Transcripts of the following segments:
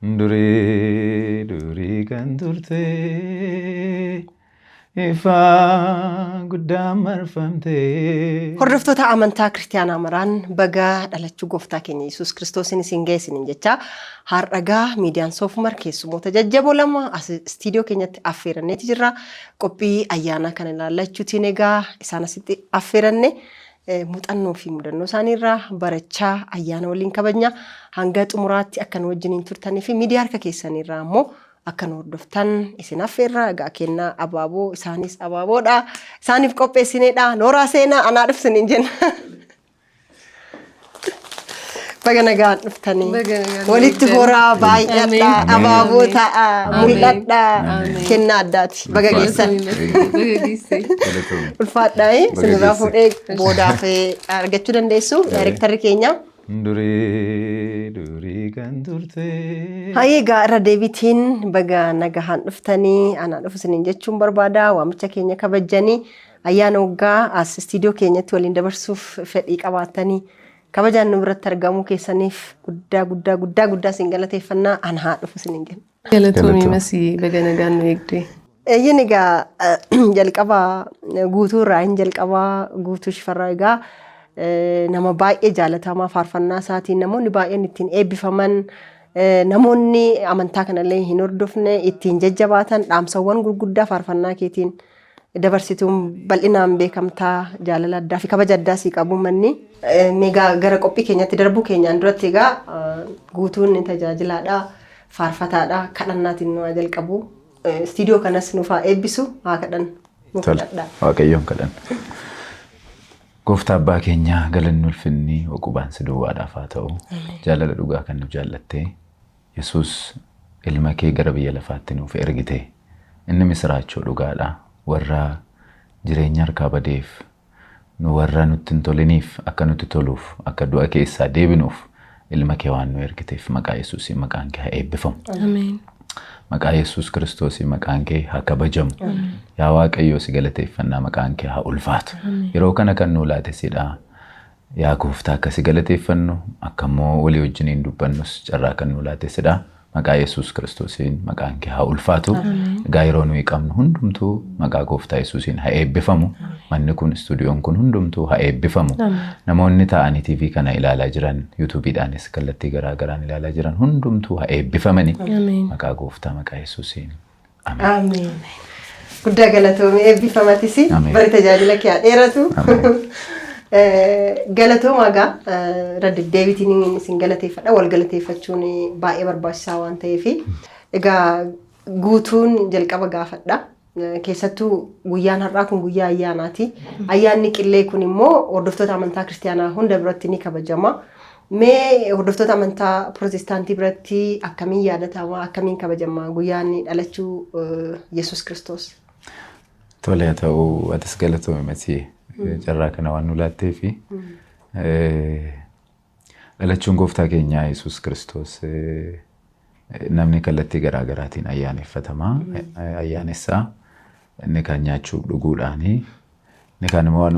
Durii durii kan turte ifaa guddaan marfamte. Hordoftoota amantaa Kiristiyaanaa maraan baga dhalachuu gooftaa keenya Yesuus Kiristoosiin isin ga'e isiniin jecha har'agaa miidiyaan Soofumar keessummoota jajjaboo lama as istiidiyoo keenyatti affeeranneeti jirra. Qophii ayyaanaa kana ilaallachuutiin egaa isaan asitti affeeranne muuxannoo fi mudannoo isaaniirraa barachaa ayyaana waliin kabajna. Hanga xumuraatti akka nu wajjiniin turtanii fi miidiyaa harka keessaniirraa immoo akka nu hordoftan isin affeerra. Egaa kennaa abaaboo isaanis abaaboodha. Isaaniif qopheessineedha. Nooraa seenaa anaa dhufsiniin jenna. Baga nagaan dhuftanii. Baga nagaan Walitti dhuftan. horaa baay'adha. Ameen. Abaaboo ta'a. Ameen. Mul'adha. Ameen. Kennaa addaati. Baga geessan. Baga geesse. Galatoomii. Ulfaadhaa Baga isinirraa geesse. fuudhee boodaaf argachuu dandeessu. Daayirektarri keenya. Durii durii kan turte. Hayyee egaa irra deebiitiin baga nagahaan dhuftanii anaa dhufu isiniin jechuun barbaada. Waamicha keenya kabajjanii ayyaana waggaa as istiidiyoo keenyatti waliin dabarsuuf fedhii qabaattanii kabajaan nu biratti argamuu keessaniif guddaa guddaa guddaa guddaa isin galateeffannaa ana haa dhufu isiniin jenna. Galatoomii Galatoom. Masii baga nagaan nu eegde. Eeyyin egaa jalqaba guutuu irraa hin jalqabaa guutuu shifarraa egaa nama baay'ee jaalatamaa faarfannaa isaatiin namoonni baay'een ittiin eebbifaman namoonni amantaa kanallee hin hordofne ittiin jajjabaatan dhaamsawwan gurguddaa faarfannaa keetiin dabarsituun bal'inaan beekamtaa jaalala addaa fi kabaja addaa sii qabu manni. Egaa gara qophii keenyatti darbuu keenyaan duratti egaa guutuun tajaajilaadha, faarfataadha, kadhannaatiin nu haa jalqabu. Istiidiyoo kanas nuuf haa eebbisu, haa kadhannu. Nu Tole, kadhadhaa. Waaqayyoon kadhanna. Gooftaa abbaa keenyaa galanni ulfinni uqubaan si duwwaadhaaf haa ta'u. Jaalala dhugaa kan nu jaallattee Yesuus ilma kee gara biyya lafaatti nuuf ergite. Inni misiraachoo dhugaadha. Warra jireenya harkaa badeef, nu warra nutti hin toliniif akka nutti toluuf, akka du'a keessaa deebinuuf ilma kee waan nu ergiteef maqaa Yesuusiin maqaan kee haa eebbifamu. Ameen. Maqaa Yesuus Kiristoosiin maqaan kee haa kabajamu. Yaa Waaqayyoo si galateeffannaa maqaan kee haa ulfaatu. Yeroo kana kan nuu laate sidha. Yaa gooftaa akka si galateeffannu akka immoo walii wajjiniin dubbannus carraa kan nuu laate sidha. Maqaa Yesuus Kiristoosiin maqaan kee haa ulfaatu. Egaa yeroo nuyi qabnu hundumtuu maqaa gooftaa Yesuusiin haa eebbifamu. Manni kun istuudiyoon kun hundumtuu haa eebbifamu. Namoonni taa'anii TV kana ilaalaa jiran yuutuubiidhaanis kallattii garaa garaan ilaalaa jiran hundumtuu haa eebbifamani. Ameen. Maqaa gooftaa maqaa Yesuusiin. Ameen. Ameen. Guddaa galatoomii eebbifamatis Ameen. bari tajaajila kee haa dheeratu. Ameen. Galatooma egaa irra deddeebiitiin isin galateeffadha. Wal galateeffachuun baay'ee barbaachisaa waan ta'eef. Egaa guutuun jalqaba gaafadha. Keessattuu guyyaan har'aa kun guyyaa ayyaanaati. Ayyaanni qillee kun immoo hordoftoota amantaa kiristiyaanaa hunda biratti ni kabajama. Mee hordoftoota amantaa pirootestaantii biratti akkamiin yaadatama, akkamiin kabajama guyyaan dhalachuu Yesuus Kiristoos? Tole haa ta'u atis galatoomi Masii carraa kana waan nu laattee fi dhalachuun gooftaa keenyaa Yesuus Kiristoos namni kallattii garaa garaatiin ayyaaneffatama ayyaanessaa inni kaan nyaachuuf dhuguudhaani inni kaan immoo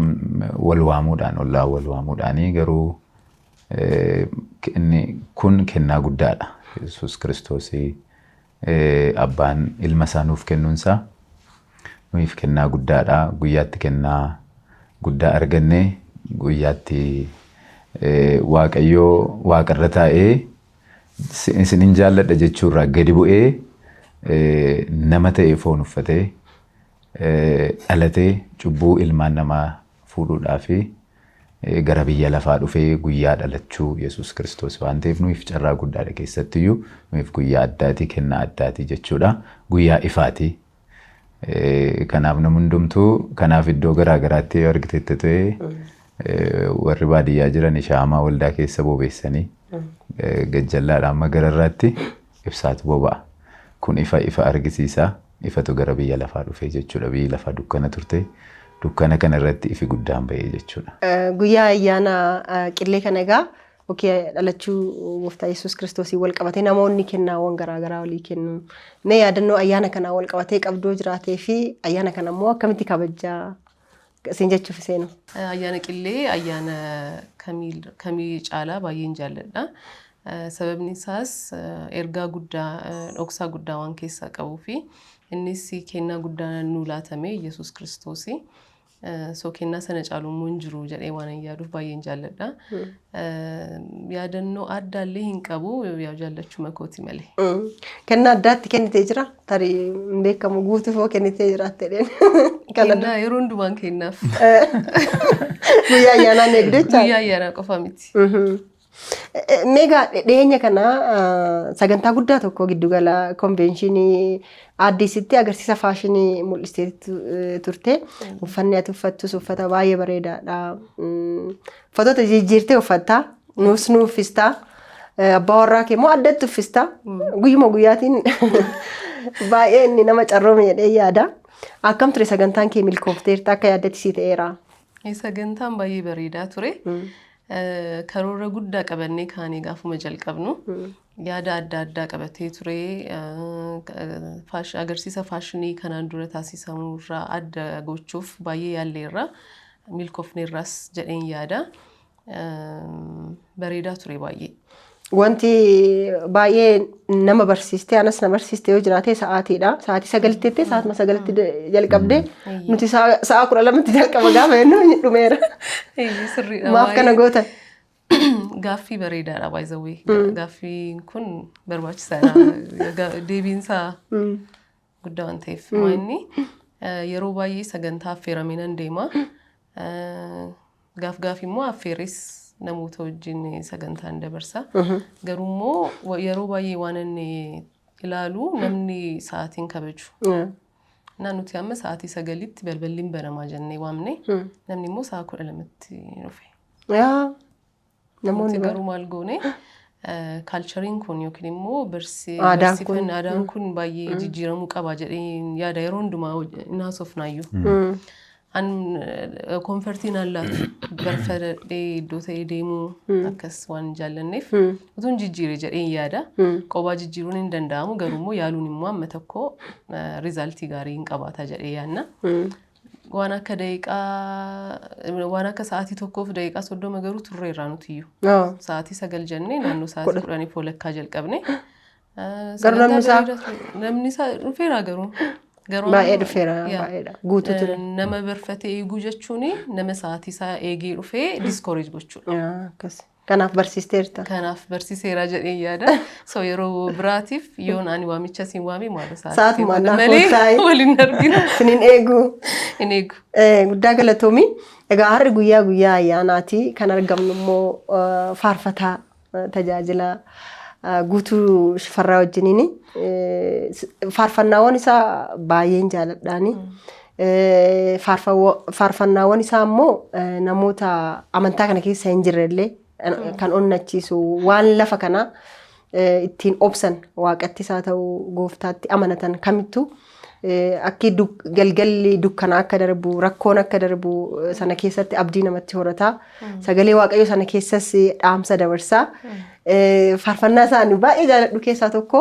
wal waamuudhaan ollaa wal waamuudhaani garuu inni kun kennaa guddaadha Yesuus Kiristoos abbaan ilma isaa nuuf kennuunsaa nuyiif kennaa guddaadha. Guyyaatti kennaa guddaa arganne guyyaatti Waaqayyoo waaqarra taa'ee isinin jaalladha jechuurraa gadi bu'ee nama ta'ee foon uffatee dhalatee cubbuu ilmaan namaa fuudhuudhaaf gara biyya lafaa dhufee guyyaa dhalachuu Yesuus Kiristoos waan ta'eef nuyiif carraa guddaadha keessattiyyuu nuyiif guyyaa addaati kennaa addaati jechuudha guyyaa ifaati. Kanaaf namni hundumtuu kanaaf iddoo garaa garaatti yoo argitetti ta'e warri baadiyyaa jiran shaamaa waldaa keessa bobeessanii gajjallaadha amma gararraatti ibsaatu boba'a. Kun ifa ifa argisiisa. Ifatu gara biyya lafaa dhufee jechuudha. Biyyi lafaa dukkana turte. Dukkana kana irratti ifi guddaan ba'ee jechuudha. Guyyaa ayyaana qillee kana egaa okee dhalachuu gooftaa Yesuus Kiristoosiin wal qabatee namoonni kennaawwan garaa garaa walii kennu. Mee yaadannoo ayyaana kanaa wal qabatee qabdoo jiraatee fi ayyaana kana immoo akkamitti kabajjaa isin jechuuf seenu. Ayyaana qillee ayyaana kamii caalaa baay'een jaalladha. Sababni isaas ergaa guddaa, dhoksaa guddaa waan keessaa qabuu fi innis kennaa guddaa nuu laatame Yesuus Kiristoosi. So kennaa sana caalu immoo hin jiru jedhee waan hin yaaduuf baay'een jaalladha. Yaadannoo addaallee hin qabu, yaa jaallachuma kooti malee. Kennaa addaatti kennitee jira? Tarii hin beekamu, guutuuf hoo kennitee jiraatte jedheen. Kennaa yeroo hundumaan kennaaf. Guyyaa ayyaanaa hin eegdu jechaadha. Guyyaa ayyaanaa qofa miti. Meegaa dhiyeenya kana sagantaa guddaa tokko giddugala konveenshinii Addisitti agarsiisa faashinii mul'istee turte. Uffanni ati uffattus uffata baay'ee bareedaadha. Uffatoota jijjiirtee uffatta. Nuus nu uffista. Abbaa warraa kee immoo addatti uffista. Guyyuma guyyaatiin baay'ee inni nama carroome jedhee yaada. Akkam ture sagantaan kee? Milkoofteerta? Akka yaaddatti sii ta'eera? Sagantaan baay'ee bareedaa ture. Karoora guddaa qabannee kaanee gaafuma jalqabnu yaada adda addaa qabatee ture. Agarsiisa faashinii kanaan dura taasisamuu irraa adda gochuuf baay'ee yaalleerra. Milkoofneerraas jedheen yaada. Bareedaa ture baay'ee. Wanti baay'ee nama barsiiste, anas na barsiiste yoo jiraate sa'aatiidha. Sa'aatii 9tti jettee sa'aatuma 9tti jalqabdee, nuti sa'a 12tti jalqaba gaafa jennu dhumeera. Sirriidha. Maaf kana gootan? Gaaffii bareedaadha, by the way. Gaaffiin kun barbaachisaadha. Deebiinsaa guddaa waan ta'eef. Inni yeroo baay'ee sagantaa affeeramee nan deema. Gaaf gaaf immoo affeeres namoota wajjin sagantaan dabarsa. Garuu immoo yeroo baay'ee waan inni ilaalu namni sa'aatiin kabaju. Na nuti amma sa'aatii 9tti balballi hin banamaa jennee waamne, namni immoo sa'a 12tti dhufe. Namoonni garuu maal goone, cultureiin kun yookiin immoo Aadaan kun. Aadaan kun baay'ee jijjiiramuu qaba jedhee yaada, yeroo hundumaa hin haasofnaayyuu. An comfortiin allaatu barfadhee iddoo ta'ee deemuu akkas waan jaallanneef utuun jijjiire jedheen yaada. Qobaa jijjiiruun hin danda'amu, garuu immoo yaaluun immoo amma tokko resultii gaarii hin qabaata jedhee yaadna. Waan akka daqiiqaa, waan akka sa'aatii 1:30 garuu turreerraa nutiyyuu. Sa'aatii 9 jennee naannoo sa'aatii 10:30 jalqabne. Garuu namni isaa dhufeera garuu. Garuu Baay'ee dhufeera, baay'eedha. Guutuu ture. Nama barfatee eeguu jechuun nama sa'aatii isaa eegee dhufee discourage gochuudha. Akkas. Kanaaf barsiisteerta. Kanaaf barsiiseera jedhee yaada. So yeroo biraatiif yoon ani waamicha siin waame maal Sa'aatuma naaf malee taa'e. waliin arginu. Sinin eegu. Hin eegu. Guddaa galatoomi. Egaa har'i guyyaa guyyaa ayyaanaati. Kan argamnu immoo faarfataa tajaajila Guutuu Shifarraa wajjiniini. Faarfannaawwan isaa baay'een jaaladhaani. Faarfannaawwan isaa immoo namoota amantaa kana keessa hin jirre illee kan onnachiisu, waan lafa kana ittiin obsan, waaqattis haa ta'u gooftaatti amanatan kamittuu akki galgalli dukkanaa akka darbu, rakkoon akka darbu, sana keessatti abdii namatti horataa. Sagalee Waaqayyoo sana keessas dhaamsa dabarsaa. Faarfannaa isaanii baay'ee jaaladhu keessaa tokko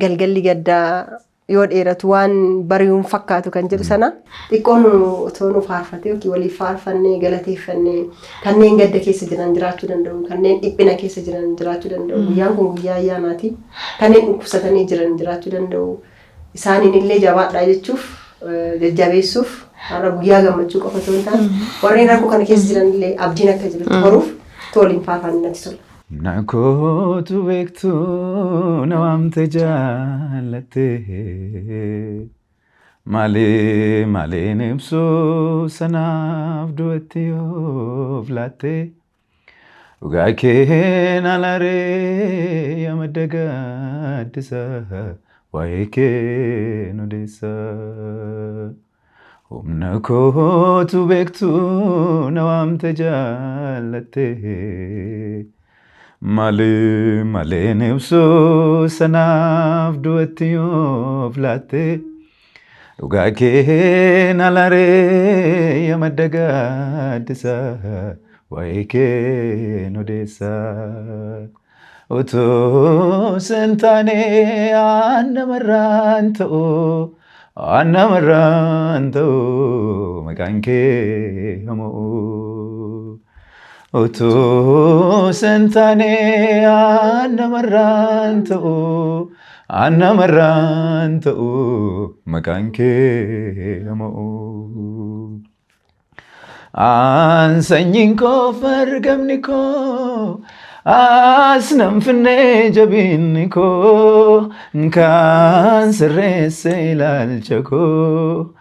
"Galgalli gaddaa yoo dheeratu waan bari'uun fakkaatu" kan jedhu sana xiqqoo nu otoo nu faarfatee yookiin waliif faarfannee galateeffannee, kanneen gadda keessa jiran jiraachuu danda'u, kanneen dhiphina keessa jiran jiraachuu danda'u, guyyaan kun guyyaa ayyaanaati, kanneen dhukkubsatanii jiran jiraachuu danda'u, isaaniin illee jabaadhaa jechuuf, jajjabeessuuf, har'a guyyaa gammachuu qofa otoo hin taane warreen rakkoo kana keessa jiran illee abdiin akka jirutti horuuf waliin faarfanne natti tola. Na kootu beektu, na waamte jaallatte, malee maleen ibsu sanaaf du'atti of laatte, dhugaa kee alaree yaa madda gaaddisa, waa'ee kee nu deessa. Humna kootu beektu, na waamte jaallatte, malee maleen ibsu sanaaf du'atti of laatte, dhugaa kee alaree yaa madda gaaddisa, waa'ee kee nu deessa. Utuu sin taane aan namarraan ta'u, aan namarraan ta'u, maqaan kee hamoo. Utuu sin taane aan namarraan ta'u, aan namarraan ta'u, maqaan kee hama'u. Aan sanyiin koo fargamni koo as nan finnee jabinni koo kan sirreesse ilaalcha koo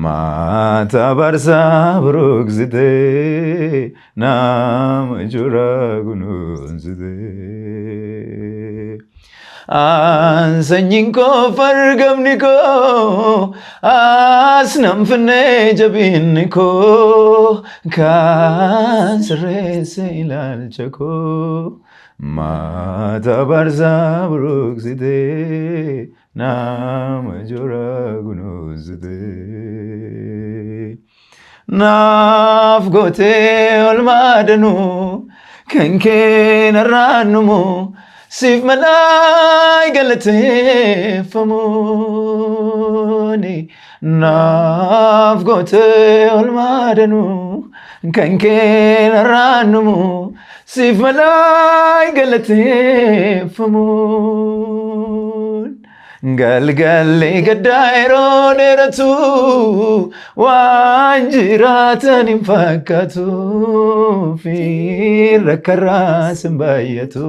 maata barsaa buruqsite nama jura kunuunsite. Aan sanyiin koo fargamni koo as nan finnee jabinni koo kan sirreesse ilaalcha koo maata barsaa buruqsite nama jura kunuunsite. Naaf gootee olmaa danuu kan kee narraan dhumu siif malaa galateeffamuuni. Naaf gootee olmaa danuu kan kee narraan dhumu siif malaa galateeffamuun. Galgalli gaddaa yeroo dheeratu waan jiraatan hin fakkaatu fi rakkarraas hin baay'atu.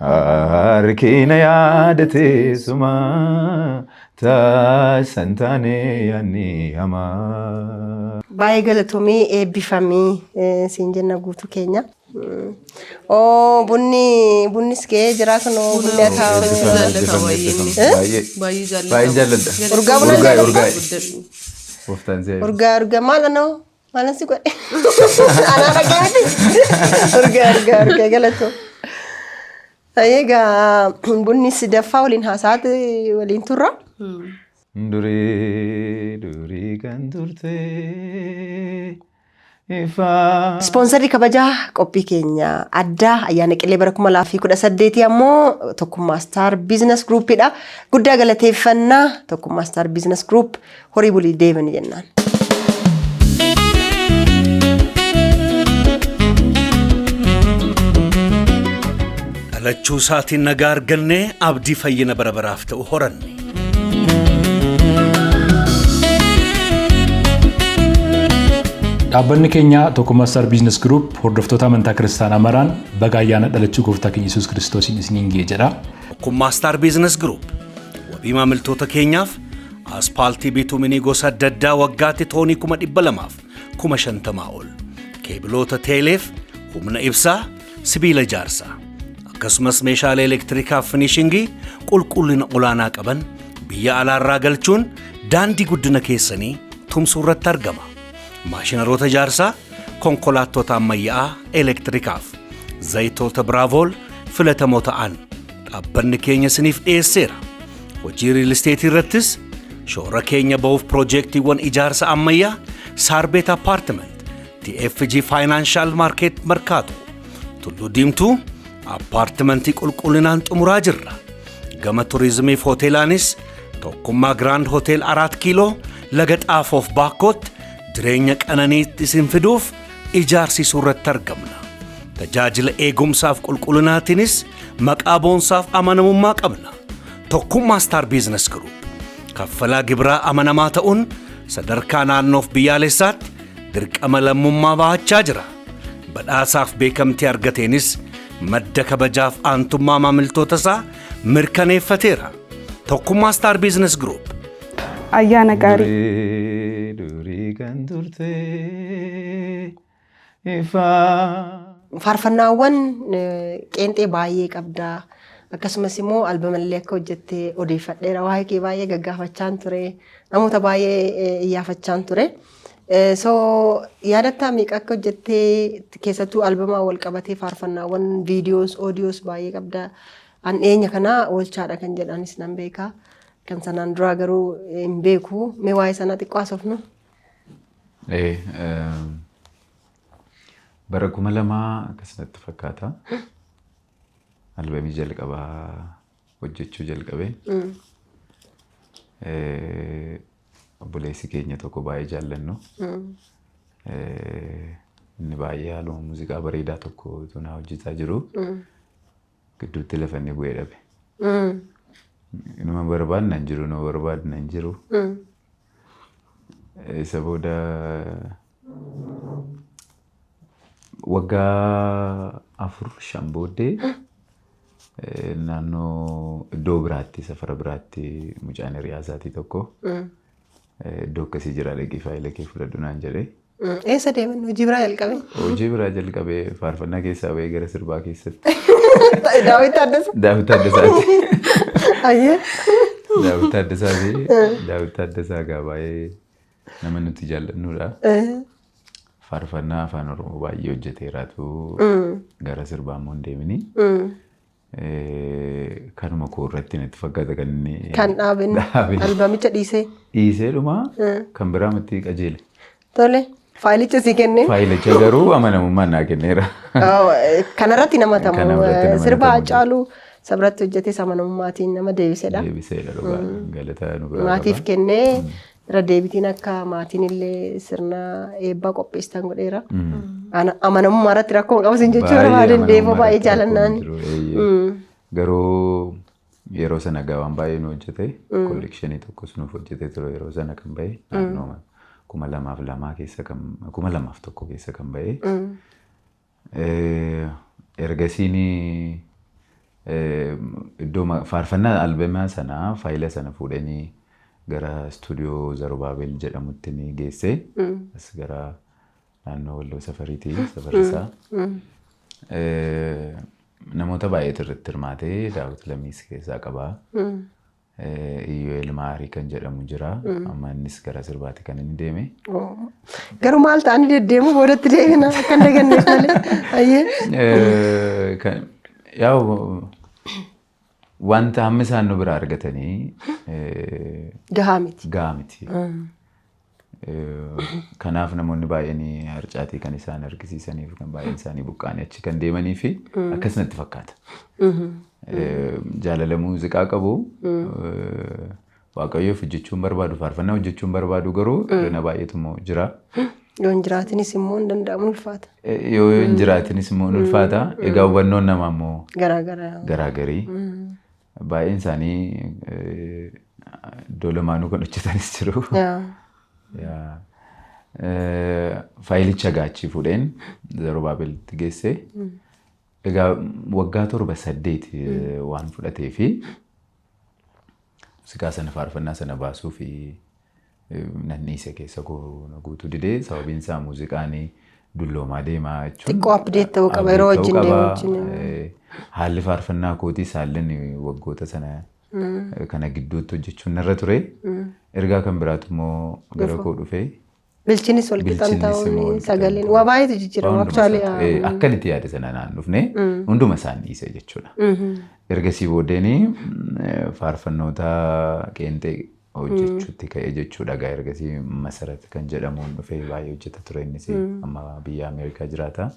Harkina yaadateessuma taasisan taane yaadni hamaa. Baay'ee galatoomii, eebbifamii siin jenna guutuu keenya. Oo, bunni bunnis ga'ee jira, kunoo bunni akaawame. Jaallata baay'ee inni. Baay'ee. Baay'ee jaallata. Baay'ee jaalladha. Urgaa buna Urgaa'e, jaalladha? urgaa'e. Guddadhu. Gooftaan si eebbisu. Urgaa urgaa maal anoo maalan si godhe? Anaa dhagee miti. Urgaa urgaa urgaa, galatoo. Egaa bunni sadaffaa waliin haasaati waliin turra. Durii durii kan turte ifaa. Ispoonsarri kabajaa qophii keenya addaa ayyaana Qillee bara 2018 ammoo Tokkummaa Star Business Groupidha. Guddaa galateeffannaa Tokkummaa Star Business Group, horii bulii deemani jennaan. Dhalachuu isaatiin nagaa argannee abdii fayyina bara baraaf ta'u horanne. Dhaabbanni keenya Tokkummaa Star Business Group hordoftoota amantaa kiristaanaa maraan baga ayyaana dhalachuu gooftaa keenya Yesuus Kiristoosiin isiniin ga'e jedha. Tokkummaa Star Business Group wabii maamiltoota keenyaaf aspaaltii bituminii gosa adda addaa waggaatti toonii 250,000 ol, keebiloota teeleef humna ibsaa, sibiila ijaarsaa, akkasumas meeshaalee elektirikaa finishingii qulqullina olaanaa qaban biyya alaarraa galchuun daandii guddina keessanii tumsuu irratti argama. Maashinaroota ijaarsaa, konkolaattota ammayyaa'aa elektirikaaf zayitoota Biraavool filatamoo ta'an dhaabbanni keenya isiniif dhiyeesseera. Hojii real esteetii irrattis shoora keenya ba'uuf piroojeektiiwwan ijaarsa ammayyaa Saarbeet Apartment, TFG Financial Market Markaatu, Tulluu Diimtuu appaartimentii qulqullinaan xumuraa jirra. Gama turizimiif hoteelaanis Tokkummaa Grand Hotel Araat Kiiloo, Laga Xaafoof Baakkootti jireenya qananiitti isin fiduuf ijaarsisuu irratti argamna. Tajaajila eegumsaaf qulqullinaatiinis maqaa boonsaaf amanamummaa qabna. Tokkummaa Star Business Group kaffalaa gibiraa amanamaa ta'uun sadarkaa naannoof biyyaalessaatti dirqama lammummaa bahachaa jira. Badhaasaaf beekamtii argateenis madda kabajaaf aantummaa maamiltoota isaa mirkaneeffateera. Tokkummaa Star Business Group. Ayyaana gaarii. Durii durii kan turte ifaa. Faarfannaawwan qeenxee baay'ee qabdaa. Akkasumas immoo albamallee akka hojjettee odeeffadheera. Waa'ee kee baay'ee gaggaafachaan ture. Namoota baay'ee iyyaafachaan ture. So yaadattaa meeqa akka hojjettee, keessattuu albamaa wal qabatee faarfannaawwan viidiyoos, oodiyoos baay'ee qabdaa. An dhiyeenya kana oolchaadha kan jedhanis nan beeka. Kan sanaan duraa garuu hin beeku. Mee waa'ee sanaa xiqqoo haasofnu? Bara 2000 akkasumatti fakkaata. Albamii jalqabaa hojjechuu jalqabe. Obboleessi keenya tokko baay'ee jaallannu. Inni baay'ee haaluma muuziqaa bareedaa tokko utuu naa hojjetaa jiru gidduutti lafa inni bu'ee dhabe. Inuma barbaadna hin jiru, inuma barbaadna hin jiru. Isa booda waggaa 4-5 booddee naannoo iddoo biraatti, safara biraatti, mucaan hiriyaa isaatii tokko iddoo akkasii jira, dhaqii faayila kee fudhadhu naan jedhee. Eessa deeman? Hojii biraa jalqabe? Hojii biraa jalqabee, faarfannaa keessaa bahee gara sirbaa keessatti. Daawit Taaddasaa. Daawit Taaddasaati. Ayyee. Daawit Taaddasaati. Daawit Taaddasaa egaa baay'ee nama nuti jaallannudha. Faarfannaa Afaan Oromoo baay'ee hojjeteeraatu gara sirbaa immoo hin deemini. Kanuma koo irratti natti fakkaata kan inni Kan dhaaben. Dhaabe. Albamicha dhiisee. Dhiisee dhuma kan biraa matti qajeele. Tole. Faayilicha sii kennee. Faayilicha garuu amanamummaan naa kenneera. Kanarratti nama tamu. Kanarratti nama Sirba tamu. Haacaaluu sabratti hojjetes amanamummaatiin nama deebisedha. Deebiseedha dhugaa. Galata nu biraa Maatiif qaba. kennee irra deebitiin akka maatiin illee sirna eebbaa qopheessitan godheera. Amanamummaa irratti rakkoo hin qabu sin jechuu barbaadan, deeboo baay'ee jaalannaan. Jiru, eeyyee. Garuu yeroo sana egaa waan baay'ee nu hojjete, collection tokkos nuuf hojjete ture. Yeroo sana kan bahe naannoo 2002 keessa, kan 2001 keessa kan bahe. Ergasiin iddoo faarfannaa albemaa sanaa faayila sana fuudhanii gara istuudiyoo Zarubaabel jedhamutti ni geesse. As gara naannoo Walloo Safariiti safarri isaa. Namoota baay'eetu irratti hirmaatee, Daawit Lamiis keessaa qabaa. Iyyooel Maarii kan jedhamu jira. Amma innis gara sirbaatti kan inni deeme. Garuu maal ta'anii deddeemu boodatti deebina, akka hin daganneef malee. Ayyee. Yaa'u wanta hamma isaan nu biraa argatanii Gahaa miti. Gahaa miti. Kanaaf namoonni baay'een harcaatii kan isaan argisiisaniif, kan baay'een isaanii buqqaanii achi kan deemanii fi akkas natti fakkaata. Jaalala muuziqaa qabu. Waaqayyoof hojjechuun barbaadu, faarfannaa hojjechuun barbaadu, garuu hir'ina baay'eetu immoo jira. Yoo hin jiraatinis immoo hin danda'amu, ulfaata. Yoo hin jiraatinis immoo hin ulfaata. Egaa hubannoon namaa immoo Garaagara. Garaagarii. Baay'een isaanii iddoo lamaanuu kan hojjetanis jiru. Yaa. Faayilicha gaachii fuudheen Zerubaabelitti geesse. Egaa waggaa 7-8 waan fudhatee fi muuziqaa sana, faarfannaa sana baasuu fi nan dhiise, keessa koo na guutuu didee. Sababiin isaa muuziqaan dulloomaa deemaa jechuun. Xiqqoo update ta'uu qaba, yeroo update wajjin ta'uu deemu qaba. wajjin. Haalli faarfannaa kootiis haalli inni waggoota sana kana gidduutti hojjechuun narra ture. Ergaa kan biraatu immoo gara koo dhufee. Bilchinis wal qixan Bilchinnis immoo ta'uun wal qixan sagaleen ta'uun. waa baay'eetu jijjiirama. Waan hunduma Actually, isaatu. Akka inni itti yaade sana naan dhufne, hunduma isaan dhiise jechuudha. Ergasii booddeen faarfannoota qeenxee hojjechuutti ka'e jechuudha. Egaa ergasii Masarat kan jedhamuun dhufee baay'ee hojjeta ture, innis amma biyya Ameerikaa jiraata.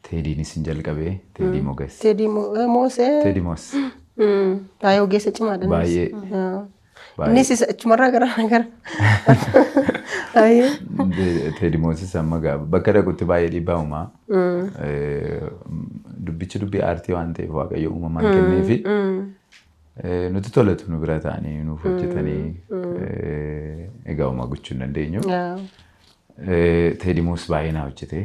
Teediinis hin jalqabee, Teedii Moges. Teedii Moosee. Teedii Moos. Baay'ee ogeessa cimaadha innis. Baay'ee. Baay'ee. Innis isa achumarraa gara gara. Baay'ee. Teedii Moosis amma bakka dhaqutti baay'ee dhiibbaa uumaa. Dubbichi dubbii aartii waan ta'eef Waaqayyo uumamaan kenneefi nuti tolatu nu bira ta'anii nuuf hojjetanii, egaa uumaa gochuu hin dandeenyu. Teedii Moos baay'ee naa hojjete.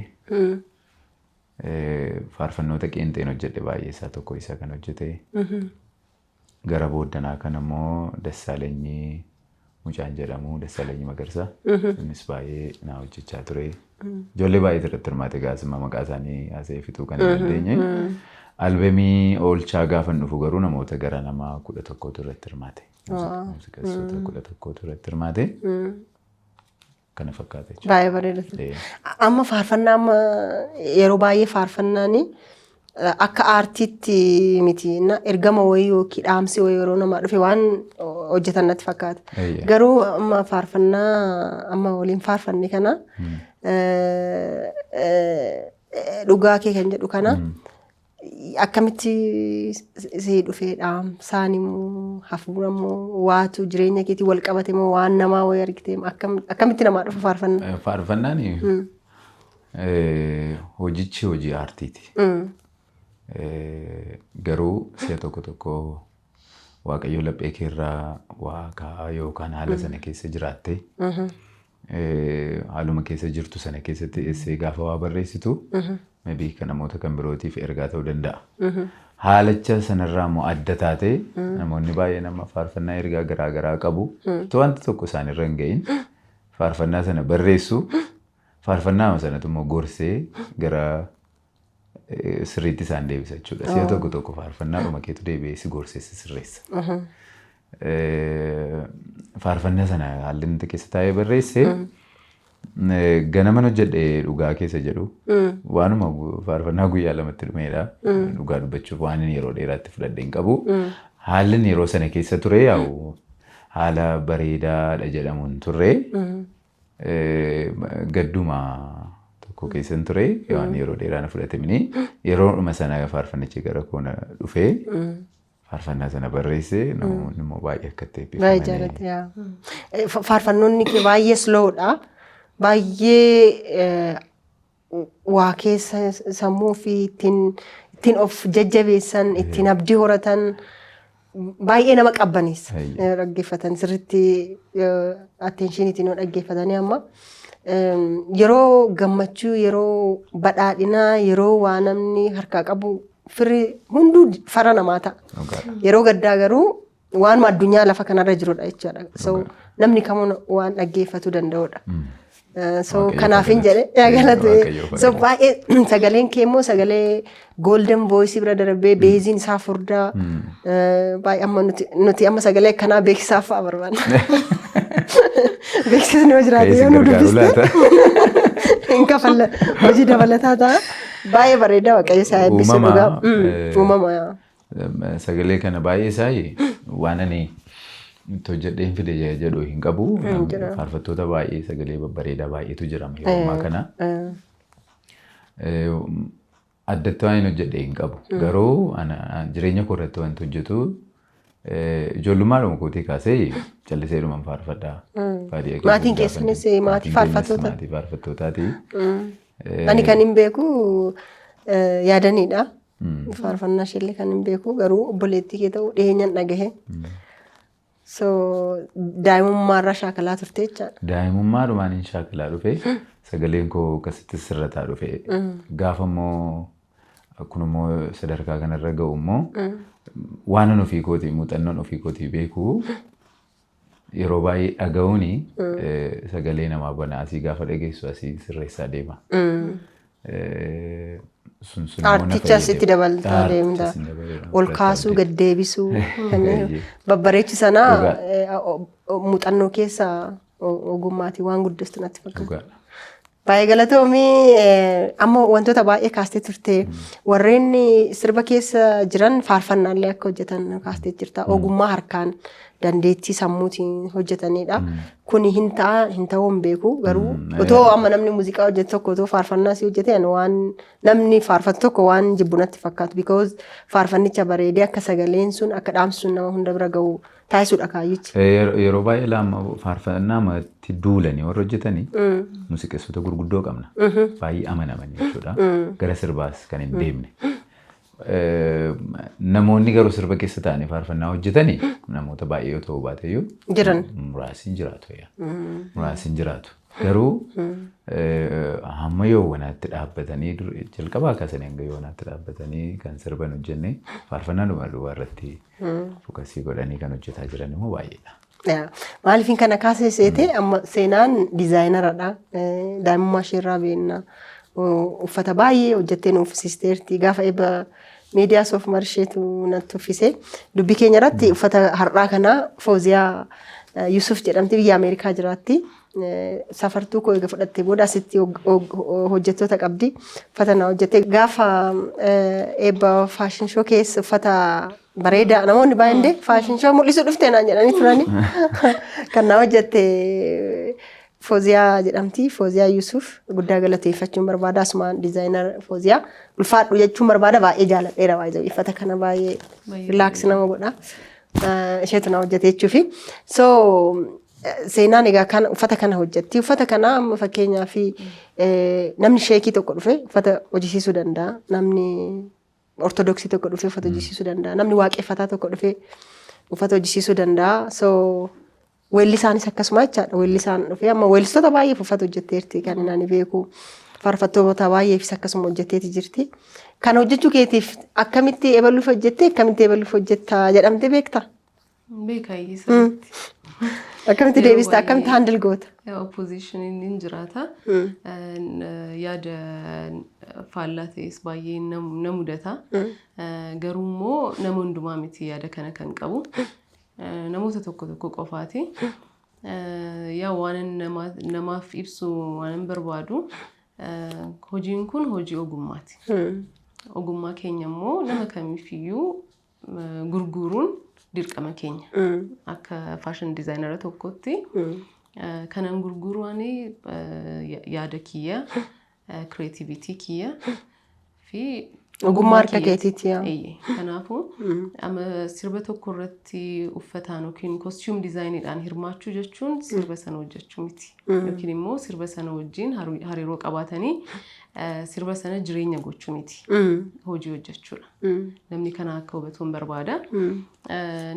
Faarfannoota qeenxeen hojjedhe baay'ee isaa tokko isa kan hojjete. Gara booddanaa kan immoo Dassaalenyi mucaan jedhamu, Dassaalenyi Magarsaa. Innis baay'ee naa hojjechaa ture. Ijoollee baay'eetu irratti hirmaate, gaasima maqaa isaanii haasa'ee fixuu kan hin dandeenye. Albeemii oolchaa gaafan dhufu garuu namoota gara nama 11tu irratti hirmaate. Muuziqeessitoota 11tu irratti hirmaate. Kana fakkaata jechuudha. Baay'ee bareeda ture. Amma faarfannaa, amma yeroo baay'ee faarfannaan akka aartiitti miti na ergama wayii yookiin dhaamsi wayii yeroo namaa dhufe waan hojjetan natti fakkaata. Garuu amma faarfannaa amma waliin faarfanne kana, dhugaa kee kan jedhu kana, akkamitti si dhufee? Dhaamsaan immoo hafuura immoo waatu jireenya keetii wal qabate moo waan namaa wayii argite? Akkamitti namaa dhufa faarfannaa? Faarfannaan Hojichi hojii aartiiti. Garuu si'a tokko tokko Waaqayyo laphee keerraa waa kaa'aa yookaan haala sana keessa jiraatte, haaluma keessa jirtu sana keessatti essee gaafa waa barreessitu, maybe kan namoota kan birootiif ergaa ta'uu danda'a. Haalacha sanarraa immoo adda taate, namoonni baay'een amma faarfannaa ergaa garaa garaa qabu. Otoo wanti tokko isaanirra hin ga'iin faarfannaa sana barreessu, faarfannaa sanatu immoo gorsee gara sirriitti isaan deebisa jechuudha. Si'a tokko tokko faarfannaadhuma keetu deebi'ee si gorsee si sirreessa. Faarfannaa sana haalli inni keessa taa'ee barreesse, ganaman hojjedhe dhugaa keessa jedhu, waanuma faarfannaa guyyaa 2tti dhumeedha. Dhugaa dubbachuuf waan inni yeroo dheeraatti fudhadhe hin qabu. Haalli inni yeroo sana keessa ture yaa'u haala bareedaadha jedhamu hin turre. Gadduma tokko keessan ture, waan yeroo dheeraa na fudhate mini. Yeroodhuma sana faarfannichi gara koo na dhufee, faarfannaa sana barreesse, namoonni immoo baay'ee akka itti Baay'ee eebbifamanii. Jaalladha. Yaa. Faarfannoonni kee baay'ee slowdha. Baay'ee waa keessa sammuu fi ittiin of jajjabeessan, ittiin abdii horatan, baay'ee nama qabbaneessa. Dhaggeeffatan sirriitti attentioniitiin yoo dhaggeeffatanii amma. Yeroo gammachuu, yeroo badhaadhinaa, yeroo waa namni harkaa qabu firri hunduu fara namaa ta'a. Yeroo gaddaa garuu waanuma addunyaa lafa kanarra jirudha jechuudha. So namni kamuu waan dhaggeeffatuu danda'udha. So Waaqayyo kanaafin galatu. jedhe yaa galatu. Waaqayyo So galatu. baay'ee sagaleen kee immoo sagalee golden voice bira darbee bassiin isaa furdaa. Baay'ee amma nuti amma sagalee akkanaa beeksisaaf fa'a barbaanna. Beeksisni yoo jiraate Ka'ee yoo si nu gargaaru dubbiste laata? hin kafalla, hojii dabalataa ta'a. Baay'ee bareeda, Waaqayyo isaa eebbisu Uumama, dhugaa. Uumama yaa. Sagalee kana baay'ee isaa waan ani itti hojjedhee hin fide jedhu hin qabu. Jira. Faarfattoota baay'ee sagalee babbareedaa baay'eetu jira yeroo ammaa kana. Addatti waan hin hojjedhe hin qabu. Garuu jireenya koo irratti wanti hojjetu, ijoollummaadhuma kootii kaasee callisee dhuman faarfadha. Baadiyyaa keessa Maatiin gaafa keessanis maatii maatiin keenyas faarfattoota? Maatii faarfattootaati. Ani kan hin beeku yaadaniidha. Faarfannaa isheellee kan hin beeku, garuu obboleettii kee ta'uu dhiyeenyan dhagahe. So daa'imummaarraa shaakalaa turte jechaadha. Daa'imummaadhumaan hin shaakalaa dhufe, sagaleen koo akkasitti sirrataa dhufe. Gaafa immoo kun immoo sadarkaa kanarra ga'u immoo, waan an ofii kootii muuxannoon ofii kootii beeku, yeroo baay'ee dhaga'uuni sagalee namaa bana, asii gaafa dhageessu asii sirreessaa deema. Sun sun immoo na Aartichas itti fayyade. dabaltaa deemta. Aartichas hin dabalee. Ol kaasuu, gad deebisuu, kanneen babbareechi sanaa muuxannoo keessa ogummaatii waan guddistu natti fakkaata. Baay'ee galatoomii. Amma wantoota baay'ee kaastee turte. Warreen sirba keessa jiran faarfannaallee akka hojjetan kaastee jirta. Ogummaa harkaan, dandeettii sammuutiin hojjetanidha. Kuni hin ta'a hin ta'uu hin beeku, garuu otoo amma namni muuziqaa hojjetu tokko otoo faarfannaa si hojjete, ani waan namni faarfatu tokko waan jibbu natti fakkaatu, because faarfannicha bareedee akka sagaleen sun, akka dhaamsi sun nama hunda bira gahu taasisuudha kaayyichi. Yeroo baay'ee lama faarfannaa amatti duulanii warra hojjetanii muuziqeessota gurguddoo qabna. Baay'ee amanamanii jechuudha. Gara sirbaas kan hin deemne. Namoonni garuu sirba keessa taa'anii faarfannaa hojjetanii namoota baay'ee yoo ta'uu baateyyuu Jiran. Muraasni jiraatu. Yaa. Muraasni jiraatu. Garuu hamma yoowwanaatti dhaabbatanii, jalqabaa kaasanii hanga yoowwanaatti dhaabbatanii kan sirban hojjenne, faarfannaa dhuma duwwaa irratti focus godhanii kan hojjetaa jiran immoo baay'eedha. Yaa. Maaliifin kana kaasee seete, amma seenaan designeradha. Daa'imummaa isheerraa beekna. Uffata baay'ee hojjettee nu uffisiisteerti. Gaafa eebba miidiyaa soof marsheetu natti uffise. Dubbii keenya irratti uffata har'aa kana Fooziyaa Yusuf jedhamti, biyya Ameerikaa jiraatti. Safartuu koo eega fudhattee booda asitti hojjettoota qabdi. Uffata na hojjette gaafa eebba fashion show keessa, uffata bareedaa namoonni baay'een dee fashion show mul'isuu dhufte naan jedhanii turani. Kan na hojjette Fooziyaa jedhamti. Fooziyaa Yusuf guddaa galateeffachuun barbaada. Asumaan designer Fooziyaa ulfaadhu jechuun barbaada. Baay'ee jaaladheera baay'ee uffata kana, baay'ee Baay'ee relax nama godha. Isheetu na hojjete jechuufi. So Seenaan egaa kana uffata kana hojjetti. Uffata kana amma fakkeenyaaf namni sheekii tokko dhufe uffata hojjisiisuu danda'a. Namni Ortodoksii tokko dhufe uffata hojjisiisuu danda'a. Namni waaqeffataa tokko dhufe uffata hojjisiisuu danda'a. So weellisaanis akkasuma jechaadha. Weellisaan dhufee amma weellistoota baay'eef uffata hojjetteerti kan inni ani beeku. Faarfattoota baay'eefis akkasuma hojjetteeti jirti. Kana hojjechuu keetiif akkamitti ebaluuf hojjettee, akkamitti ebaluuf hojjettaa jedhamtee beektaa? Beekaa sirriitti. Akkamitti Yeroo deebista? Akkamitti baay'ee handle goota? Oppositioniin ni jiraata. Yaada faallaa ta'es baay'ee na mudata. Garuu immoo nama hundumaa miti yaada kana kan qabu. Namoota tokko tokko qofaati. Yaa waan namaaf ibsu waan barbaadu, hojiin kun hojii ogummaati. Ogummaa keenya immoo nama kamiifiyyuu gurguruun dirqama keenya. Akka fashion designera tokkotti kanan gurguru ani yaada kiyya, creativity kiyya fi Ogummaa harka kiyyaati. keetiiti yaa. Eeyyee. Kanaafuu amma sirba tokko irratti uffataan yookiin costume designiidhaan hirmaachuu jechuun sirba sana hojjechuu miti. Yookiin immoo sirba sana wajjin hariiroo qabaatanii sirba sana jireenya gochuu miti. Hojii hojjechuudha. Namni kana akka hubatuun barbaada.